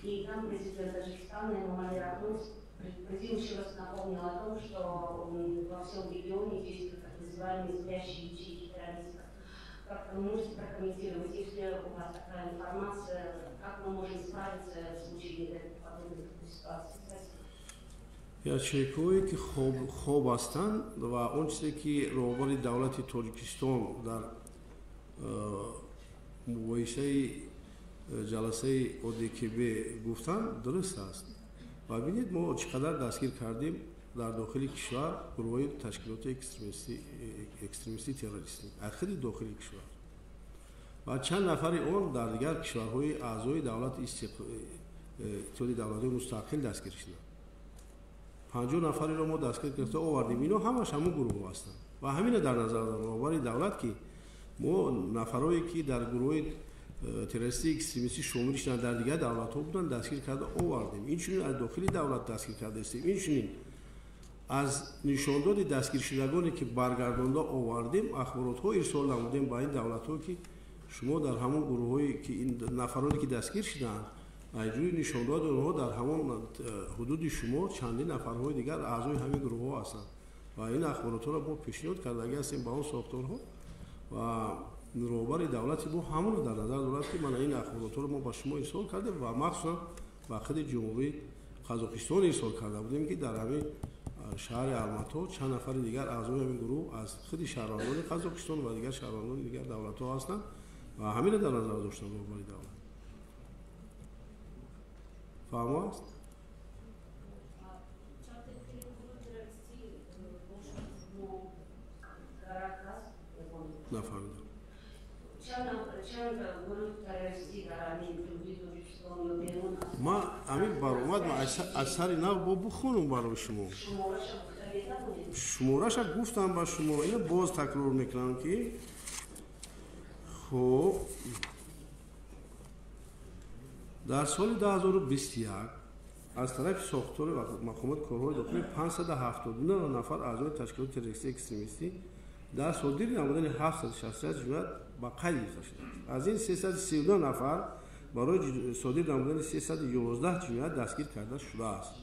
И там президент Таджикистана Эмомали Рахмон придирчиво напомнил о том, что во всем регионе действуют так называемые спящие ячейки террористов. Как вы можете прокомментировать, если у вас такая информация, как мы можем справиться в случае подобной ситуации? Спасибо. Ячейкое ки хоб ҳастанд ва он чизе ки роҳбари давлати Тоҷикистон дар муқоисаи ҷаласаи ОДКБ гуфтанд, дуруст аст. Ва бинед, мо чӣ қадар дастгир кардем дар дохили кишвар гурӯҳҳои ташкилоти экстремистӣ, террористӣ аз худи дохили кишвар ва чанд нафари он дар дигар кишварҳои аъзои давлати Иттиҳоди давлатҳои мустақил дастгир шуданд. 50 нафареро мо дастгир гирифта овардем. Ино ҳамаш ҳамон гурӯҳҳо ҳастанд ва ҳамина дар назар дорам роҳбари давлат, ки мо нафарое ки дар гурӯҳи террористии экстремистӣ шомил шуданд, дар дигар давлатҳо буданд, дастгир карда овардем. Инчунин аз дохили давлат дастгир карда истем. Инчунин аз нишондоди дастгиршудагоне ки баргардонда овардем, ахборотҳо ирсол намудем ба ин давлатҳо, ки шумо дар ҳамон гурӯҳҳое ки ин нафароне ки дастгир шудаанд, аз рӯи нишондоди онҳо дар ҳамон ҳудуди шумо чандин нафарҳои дигар аъзои ҳамин гурӯҳҳо ҳастанд ва ин ахборотҳоро мо пешниҳод кардагӣ ҳастем ба он сохторҳо. Ва роҳбари давлати мо ҳамонро дар назар дорад, ки мана ин ахборотҳоро мо ба шумо ирсол кардем ва махсусан ба худи Ҷумҳурии Қазоқистон ирсол карда будем, ки дар ҳамин шаҳри Алмато чанд нафари дигар аъзои ҳамин гурӯҳ аз худи шаҳрвандони Қазоқистон ва дигар шаҳрвандони дигар давлатҳо ҳастанд ва ҳаминро дар назар доштанд роҳбари давлат. Фаҳмо аст? Нафаҳмидам. Ман ҳамин баромад аз сари нав бо бухонум барои шумо. Шумораша гуфтам ба шумо, ина боз такрор мекунам, ки хуб, дар соли 2021 аз тарафи сохтори мақомоти корҳои дохилӣ 579 нафар аъзои ташкилоти террористии экстремистӣ дар содири намудани 766 ҷиноят ба қайд гирифта шудааст. Аз ин 332 нафар барои содир намудани 311 ҷиноят дастгир карда шудааст.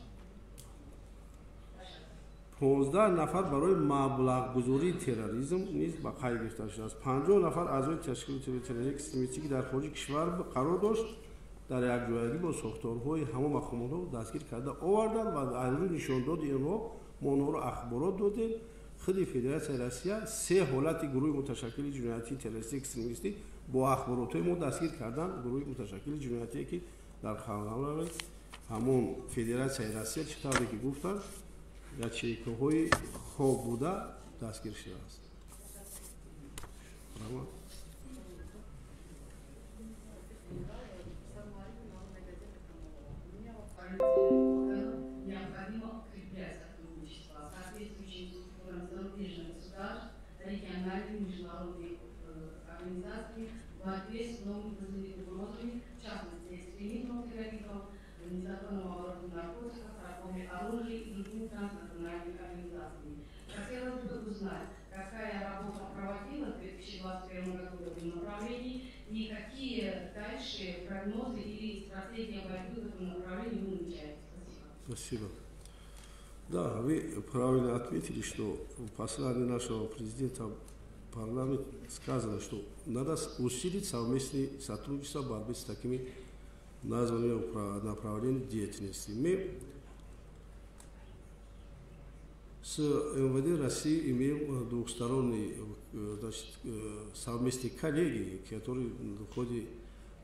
15 нафар барои маблағгузории терроризм низ ба қайд гирифта шудааст. 50 нафар аъзои ташкилоти террористии экстремистӣ, ки дар хориҷи кишвар қарор дошт, дар якҷоягӣ бо сохторҳои ҳамон мақомотҳо дастгир карда оварданд ва аз рӯи нишондоди инҳо мо онҳоро ахборот додем. Худи Федератсияи Россия се ҳолати гурӯҳи муташаккили ҷиноятии террористӣ экстремистӣ бо ахборотҳои мо дастгир кардан гурӯҳи муташаккили ҷиноятие, ки дар қаламрави ҳамон Федератсияи Россия, чӣ тавре ки гуфтанд, ячейкаҳои хоб буда дастгир шудааст. Необходимо укреплять сотрудничество соответствующим структурам зарубежных государств, региональными, международными организациями в борьбе с новыми угрозами, в частности, экстремизмом, терроризмом, незаконным оборотом наркотиков, торговлей оружием и другими транснациональными организациями. Хотелось бы узнать, какая работа проводилась в 2021 году в этом направлении и какие дальше прогнозы или стратегия борьбы в этом направлении вы намечаете. Спасибо. Да, вы правильно ответили, что в послании нашего президента в парламент сказано, что надо усилить совместное сотрудничество в борьбе с такими названными направлениями деятельности. Мы с МВД России имеем двухсторонние, значит, совместные коллегии, которые в ходе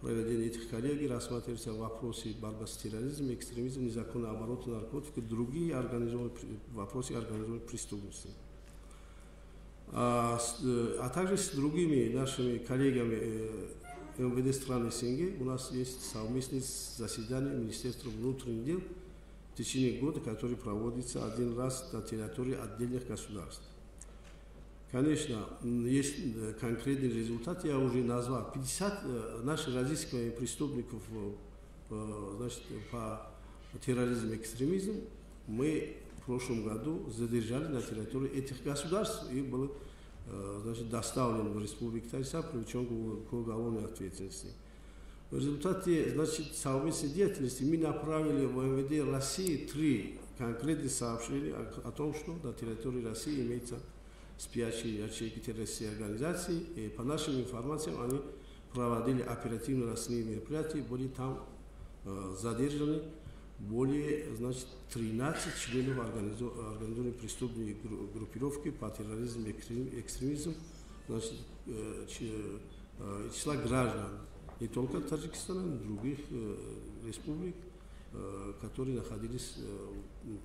проведения этих коллегий рассматриваются вопросы борьбы с терроризмом, экстремизмом, незаконным оборотом наркотиков и другие вопросы организованной преступности. А также с другими нашими коллегами МВД стран СНГ у нас есть совместное заседание Министерства внутренних дел в течение года, который проводится один раз на территории отдельных государств. Конечно, есть конкретный результат, я уже назвал. 50 наших разыскиваемых преступников, значит, по терроризму и экстремизму мы в прошлом году задержали на территории этих государств и был, значит, доставлен в Республику Таджикистан, привлечен к уголовной ответственности. В результате, значит, совместной деятельности мы направили в МВД России 3 конкретных сообщения о том, что на территории России имеется спящие ячейки террористической организации. И по нашим информациям, они проводили оперативно-розыскные мероприятия, были там задержаны более, значит, 13 членов организованной преступной группировки по терроризму и экстремизму, значит, числа граждан не только Таджикистана, но и других республик, которые находились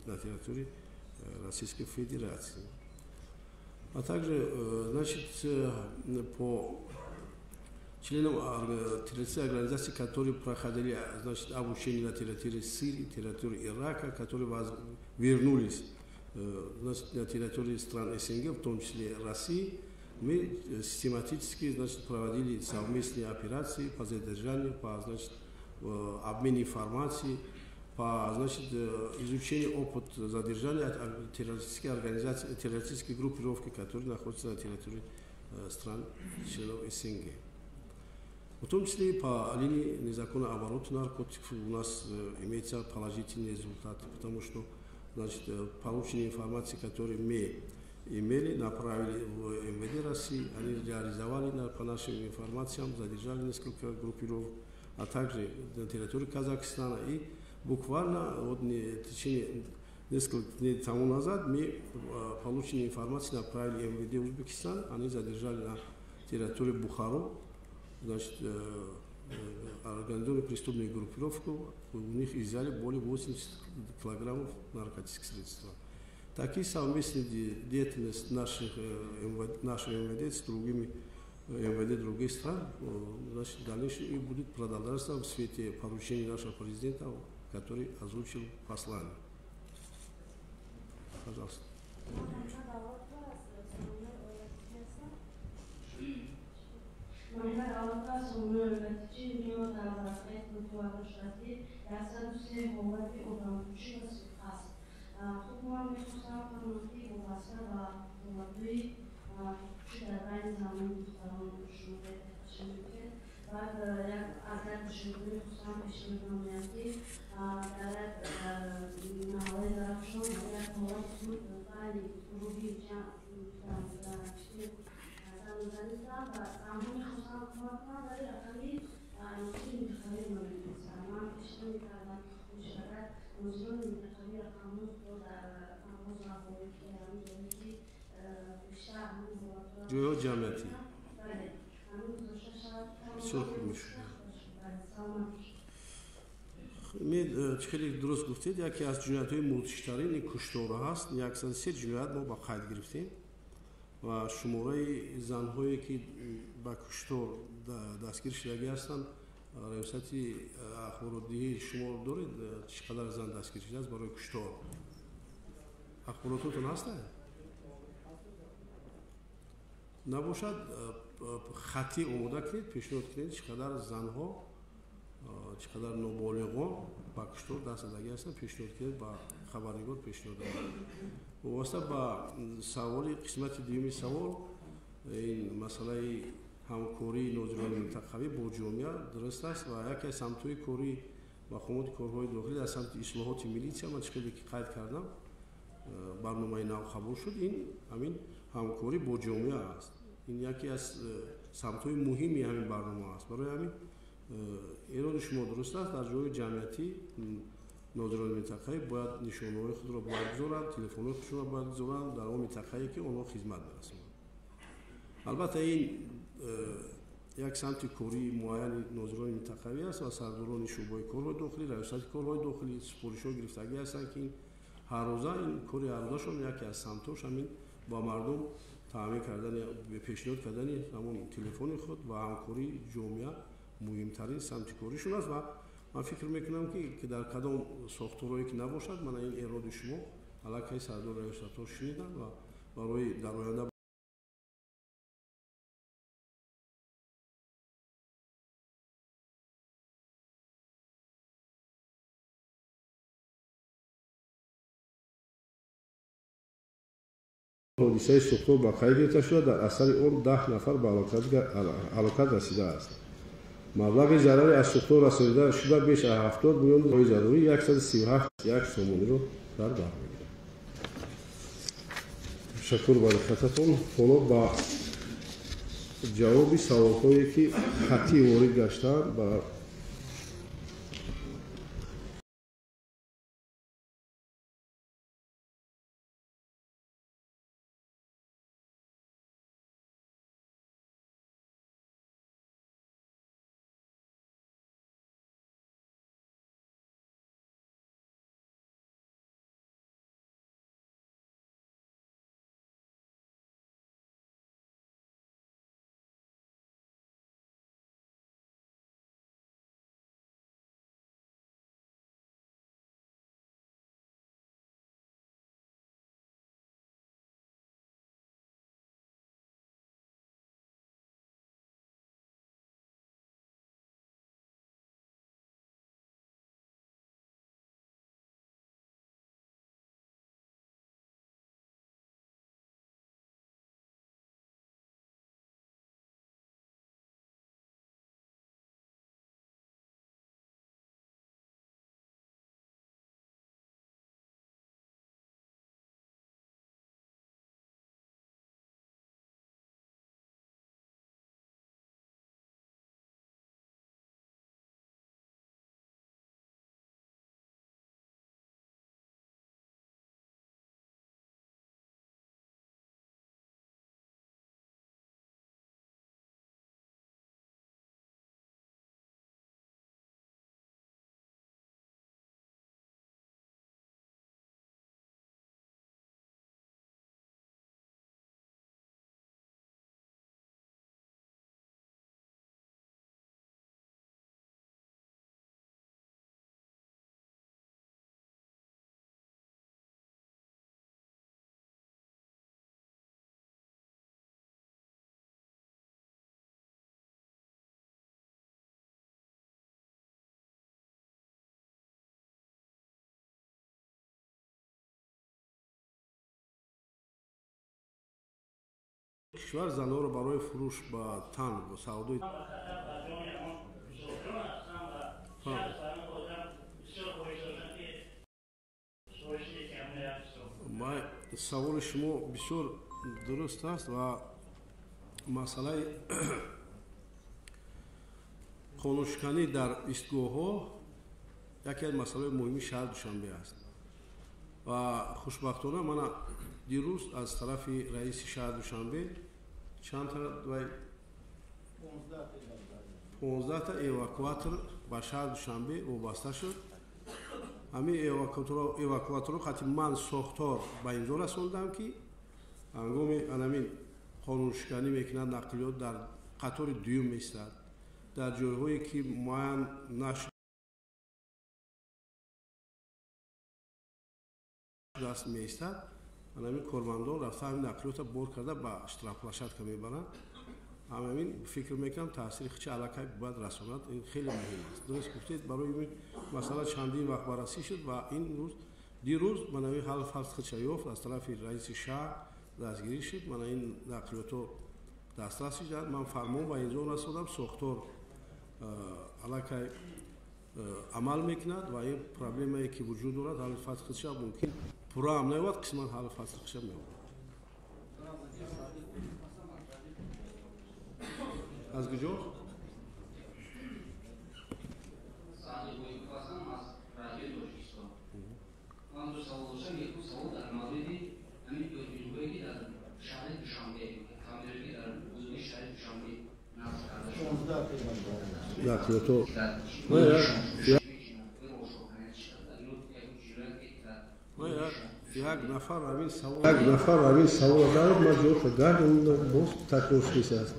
на территории Российской Федерации. А также, значит, по членам террористической организации, которые проходили, значит, обучение на территории Сирии, территории Ирака, которые вернулись, значит, на территории стран СНГ, в том числе России, мы систематически, значит, проводили совместные операции по задержанию, по, значит, обмену информацией, по, значит, изучению опыта задержания террористической организации, террористической группировки, которые находятся на территории стран членов СНГ. В том числе по линии незаконного оборота наркотиков у нас имеются положительные результаты, потому что, значит, полученные информации, которые мы имели, направили в МВД России, они реализовали, по нашим информациям, задержали несколько группировок, а также на территории Казахстана. И буквально вот в течение нескольких дней тому назад мы полученные информации направили в МВД Узбекистан, они задержали на территории Бухару, значит, организованную преступную группировку, у них изъяли более 80 килограммов наркотических средств. Такие совместные деятельность наших нашего МВД с другими МВД других стран, значит, дальнейшее и будет продолжаться в свете поручений нашего президента, который озвучил послание. Пожалуйста. Хуб, ман мехостам фаҳмам, ки вобаста ба ҳолатҳои худкушӣ дар байни занону духтарон шумо чӣ мегӯед. Баъд аз як душанбе мехостам пешниҳод намоям, ки дар як маҳаллаи Зарафшон як ҳолати буд байни гурӯҳи занонистам ва аммо мехостам кӯмак кунам, вале рақами носири мунтахабии намедонистам. Ман пешниҳод мекардам, агар нозирони минтақавиро ҳанӯз бо дар ҳамон ҷое ки бештар ҳамин ҳолатҳо ҷойҳо ҷамъиятӣ бале, ҳанӯз гузошта шавад. Бисёр хуб мешуд. Саломат. Чӣ хеле дуруст гуфтед, яке аз ҷиноятҳои мудҳиштарин ин куштор ҳаст. 103 ҷиноят мо ба қайд гирифтем ва шумораи занҳое ки ба куштор дастгир шудагӣ ҳастанд, раёсати ахборотдиҳӣ шумо доред, чӣ қадар зан дастгир шудааст барои куштор? Ахборототон ҳастанд? Набошад, хаттӣ омода кунед, пешниҳод кунед, чӣ қадар занҳо, чӣ қадар ноболиғон ба куштор даст задагӣ ҳастанд, пешниҳод кунед, ба хабарнигор пешниҳод дорад. Вобаста ба саволи қисмати дуюми савол, ин масъалаи ҳамкории нозирони минтақавӣ бо ҷомеа дуруст аст ва яке аз самтҳои кории мақомоти корҳои дохилӣ дар самти ислоҳоти милитсия, ман чӣ хеле ки қайд кардам, барномаи нав қабул шуд, ин ҳамин ҳамкорӣ бо ҷомеа аст. Ин яке аз самтҳои муҳими ҳамин барнома аст. Барои ҳамин эроди шумо дуруст аст, дар ҷойи ҷамъиятӣ нозирони минтақавӣ бояд нишонаҳои худро бояд гузоранд, телефонҳои худшонро бояд гузоранд дар он минтақае ки онҳо хизмат мерасонанд. Албатта ин як самти кории муайяни нозирони минтақавӣ аст ва сардорони шӯъбаи корҳои дохилӣ, раёсати корҳои дохилӣ супоришҳо гирифтагӣ ҳастанд, ки ҳаррӯза ин кори ҳаррӯзашон яке аз самтҳош ҳамин ба мардум таъмин кардани, пешниҳод кардани ҳамон телефони худ ва ҳамкории ҷомеа муҳимтарин самти коришон аст. Ва ман фикр мекунам, ки дар кадом сохторҳое ки набошад, мана ин эроди шумо аллакай сардор раёсатҳо шуниданд ва барои дар оянда ҳодисаи сӯхтор ба қайд гирифта шуда, дар асари он 10 нафар ба ҳалокат расидааст. Маблағи зарари аз сӯхтор расонида шуда беш аз 70 миллион рои зарурӣ 137 сомониро дар бар мегирад. Ташаккур ба диққататон. Ҳоло ба ҷавоби саволҳое ки хаттӣ ворид гаштаанд ба кишвар занҳоро барои фурӯш ба тан савдои саволи шумо бисёр дуруст аст ва масъалаи қонуншиканӣ дар истгоҳҳо яке аз масъалаҳои муҳими шаҳри Душанбе аст. Ва хушбахтона мана дирӯз аз тарафи раиси шаҳри Душанбе чандта 15та эвакуатор ба шаҳри Душанбе вобаста шуд. Ҳамин эвакуаторро қати ман сохтор ба имзо расондам, ки ҳангоми анамин қонуншиканӣ мекунад нақлиёт дар қатори дуюм меистад, дар ҷойҳое ки муайян нашудааст меистад. Анамин кормандон рафта ҳамин нақлиётро бор карда ба штрафплощадка мебаранд. Ҳамин фикр мекунам таъсири хичи аллакай бояд расонад. Ин хеле муҳим аст. Дуруст гуфтед, барои ин масъала чандин вақт баррасӣ шуд ва ин рӯз дирӯз ман ҳамин ҳал фасл хича ёфт, аз тарафи раиси шаҳр дастгирӣ шуд, мана ин нақлиётҳо дастрас шуданд. Ман фармон ба инзо расодам, сохтор аллакай амал мекунад ва ин проблемае ки вуҷуд дорад ҳалли фасл хича мумкин пурра ҳам наёбад, қисман ҳалли фасл хича меёбад. Аз куҷо? Ман ду савол доштам. Якум савол дар мавриди ҳамин дурбинҳое ки дар шаҳри Душанбе, камераҳое ки дар ҳудуди шаҳри Душанбе насб карда шудаанд. Як нафар ҳамин савол дорад, ман ҷавобшо гардонидам, боз такрор шудааст.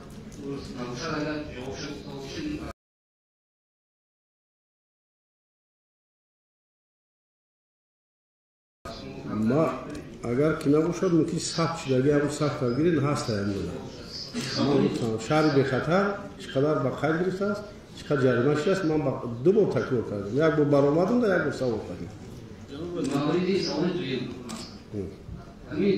Ма агар ки набошад, мумкин сабт шудаги ҳамн сабтро гиред, ҳаста ҳамдона. Ман гуфтам шаҳри бехатар чӣ қадар ба қайд гирифтааст, чӣ қадар ҷарима шудааст. Ман ду бор такрор кардам, як бор баромадам да як бор савол кардам. Мавриди саволи дуюм аст. Ҳамин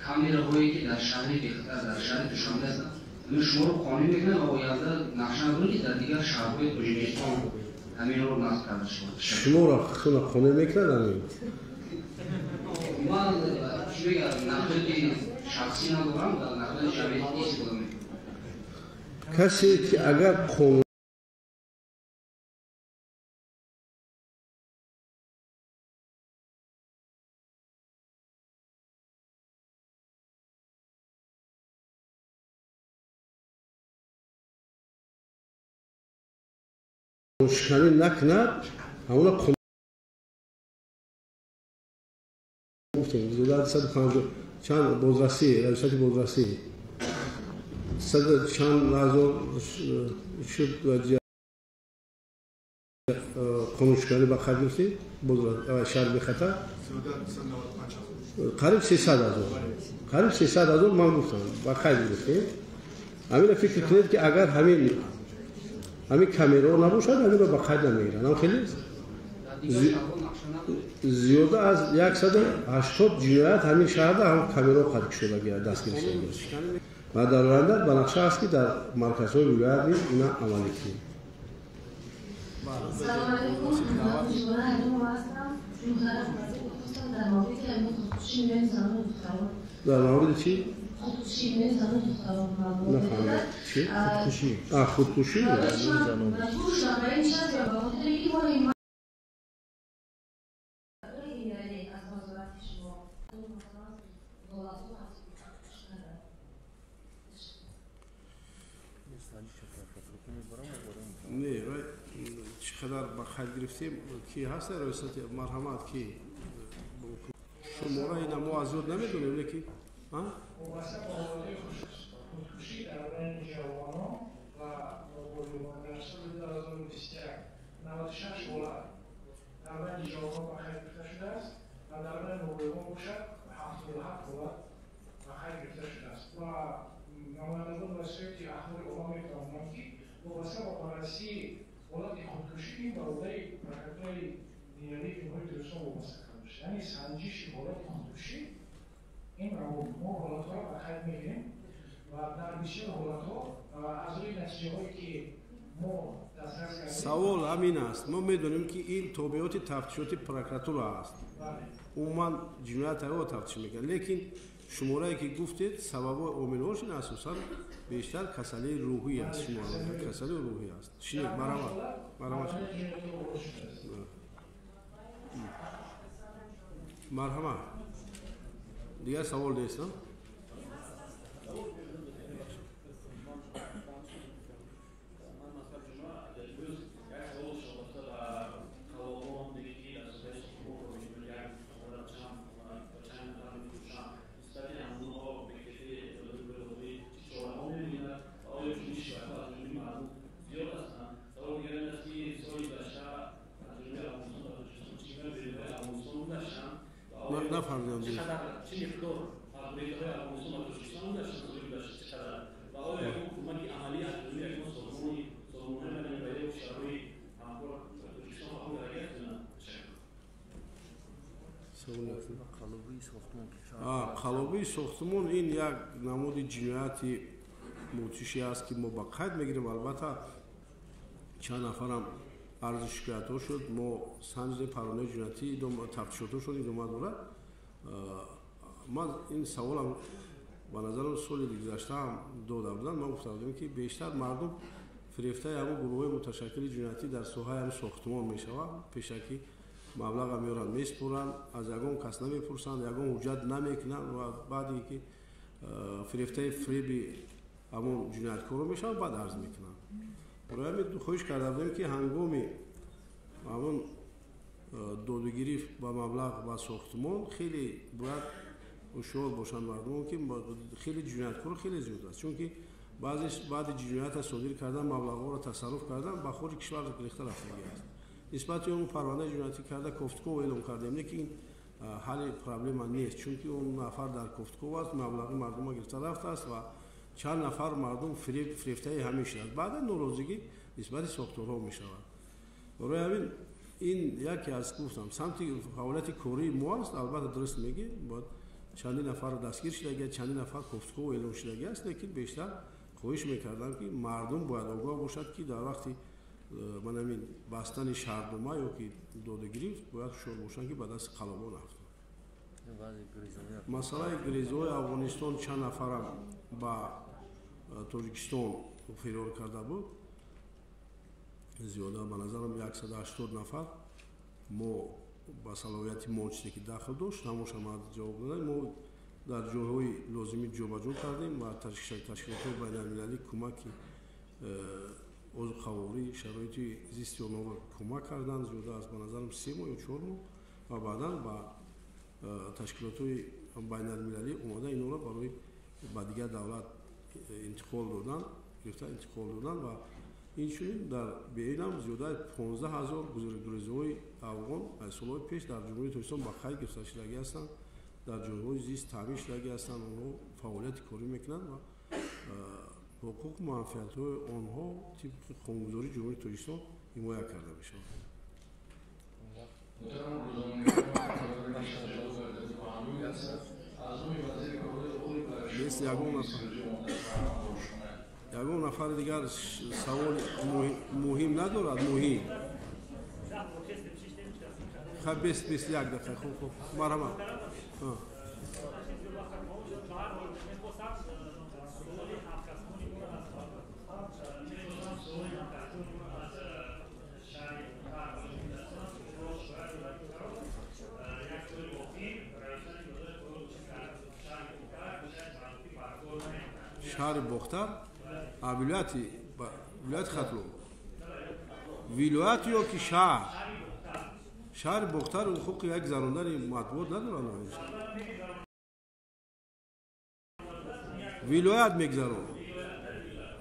камераҳое ки дар шаҳри бехатар, дар шаҳри Душанбе ҳастанд, ҳамин шуморо қонеъ мекунад ва оянда нақша надоред ки дар дигар шаҳрҳои Тоҷикистон ҳаминро насб карда шавад? Шуморо худро қонеъ мекунад ҳамин? Ман чӣ мегӯям, нақлиёти шахсӣ надорам, дар нақлиёти ҷамъиятӣ истифода мекунам. Касе ки агар қонуншиканӣ накунад, ҳамона гуфтем зиёда аз 150 чанд бозрасӣ, раёсати бозрасӣ сад чанд ҳазор шуд қонуншиканӣ ба қайд гирифтӣ шаҳри бехатар қариб 300 ҳазор, қариб 300 ҳазор ман гуфтам ба қайд гирифтем. Ҳаминро фикр кунед ки агар ҳамин камераҳо набошад, ҳаминро ба қайд намегиранд. Ҳам хеле зиёда аз 180 ҷиноят ҳамин шаҳрда ҳам камераҳо қайд шудагӣ дастгирӣ шудагӣ ва дар оянда ба нақша аст ки дар марказҳои вилоят низ ина амалӣ кунем. Салом алейкум, дар мавриди чӣ? Нафаҳмидам. Чӣ? Худкушӣ. Худкушӣ? Не, чӣ қадар ба қайд гирифтем, ки ҳаста раёсати марҳамат, ки шумораи ина мо аз ёд намедонем, лекин худкушӣ дар байни ҷавонон ва ноболиғон дар соли 2021 96 ҳолат дар байни ҷавонон ба қайд гирифта шудааст ва дар байни ноболиғон бошад 77 ҳолат ба қайд гирифта шудааст ва намояндагон васоити ахбори омма метавонанд ки вобаста ба баррасии ҳолати худкушӣ ин ба уҳдаи прокуратураи генералии Ҷумҳурии Тоҷикистон вобаста карда шудааст. Яъне санҷиши ҳолати худкушӣ ин мо ҳолатҳоро ба қайд мегирем ва дар бисёр ҳолатҳо аз рӯи натиҷаҳое ки мо дастрас кардем. Савол ҳамин аст. Мо медонем ки ин тобеоти тафтишоти прокуратура аст. Умуман ҷиноят ҳаво тафтиш мекунад, лекин Шуморае ки гуфтед, сабабҳои омилҳош ин асосан бештар касалии рӯҳӣ аст. Шумора касалии рӯҳӣ аст. Шинед, марҳамат, марҳамат, марҳамат. Дигар савол нест? Нафаҳмидам. Чӣ миқдор аз беҳтарҳои Афғонистон ба Тоҷикистон гузаштанд соли гузашта, чӣ қадар ва оё ягон кӯмаки амалӣ аз ҷониби ягон созмонҳои байналмилалӣ ё кишварҳои ҳамкор ба Тоҷикистон қабул карда гирифт ё на? Қалобии сохтмон ин як намуди ҷинояти мудҳише аст, ки мо ба қайд мегирем. Албатта, чанд нафарам арзи шикоятҳо шуд, мо санҷидем, парвандаи ҷиноятӣ тафтишотҳо шуд, идома дорад. Ман ин саволам ба назарам соли гузаштаам дода будам. Ман гуфта будам, ки бештар мардум фирефтаи ҳамон гурӯҳҳои муташаккили ҷиноятӣ дар соҳаи ҳамин сохтмон мешаванд. Пешакӣ маблаға меоранд, меспоранд, аз ягон кас намепурсанд, ягон ҳуҷҷат намекунанд ва баъде ки фирефтаи фиреби ҳамон ҷинояткорро мешаванд, баъд арз мекунанд. Барои ҳамин хоҳиш карда будем, ки ҳангоми ҳамон додугирифт ба маблағ ба сохтмон хеле бояд ҳушёр бошанд мардумон, ки хеле ҷинояткор хеле зиёд аст, чунки баъзеш баъди ҷиноята содир кардан, маблағҳоро тасарруф кардан, ба хориҷи кишвар рехта рафтагӣ аст. Нисбати он парвандаи ҷиноятӣ карда, кофтков эълон кардем, лекин ин ҳалли проблема нест, чунки он нафар дар кофтков аст, маблағи мардума гирифта рафтааст ва чанд нафар мардум фирефтаи ҳамин шудааст. Баъдан норозигӣ нисбати сохторҳо мешавад. Барои ҳамин ин яке аз, гуфтам, самти фаъолияти кории мо аст. Албатта, дуруст мегӣ, бояд чандин нафар дастгир шудагӣ, чандин нафар кофтков эълон шудагӣ аст, лекин бештар хоҳиш мекардам, ки мардум бояд огоҳ бошад, ки дар вақти ман ҳамин бастани шартнома ё ки додагирифт бояд ҳушёр бошанд, ки ба дасти қалобон афтанд. Масъалаи грезиҳои Афғонистон, чанд нафарам ба Тоҷикистон фирор карда буд, зиёда, ба назарам, 180 нафар. Мо ба салоҳияти мо чизе ки дахл дошт, ҳамоша ма ҷавоб додем. Мо дар ҷойҳои лозимӣ ҷобаҷо кардем ва ташкилотҳои байналмилалӣ кӯмаки озуқаворӣ, шароити зисти онҳоро кӯмак карданд зиёда аз, ба назарам, 3 моҳ ё 4 моҳ ва баъдан ба ташкилотҳои байналмилалӣ омода инҳоро барои ба дигар давлат интиқол додан, гирифта интиқол додан. Ва инчунин дар беинам зиёда 15 000 гурезиҳои афғон аз солҳои пеш дар Ҷумҳурии Тоҷикистон ба қайд гирифта шудагӣ ҳастанд, дар ҷойҳои зист таъмин шудагӣ ҳастанд. Онҳо фаъолияти корӣ мекунанд ва ҳуқуқу манфиатҳои онҳо тибқи қонунгузории Ҷумҳурии Тоҷикистон ҳимоя карда мешавад. Муҳтарам рӯзноманигорон, аз номи вазири корҳои дохилӣ ба Нест ягон нафар, ягон нафари дигар саволи муҳим надорад? Муҳим хай, бес бес, як дақиқа. Хуб, хуб, марҳамат. Шаҳри Бохтар, вилояти Хатлон, вилоят ё ки шаҳр? Шаҳри Бохтар ҳуқуқи як гузарондани матбуот надоранд. Вилоят мегузарон,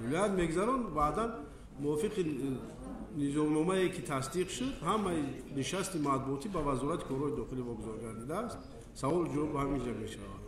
вилоят мегузарон. Баъдан мувофиқи низомномае ки тасдиқ шуд, ҳамаи нишасти матбуотӣ ба Вазорати корҳои дохилӣ вогузор гардидааст. Саволу ҷавоб ба ҳамин ҷо мешавад.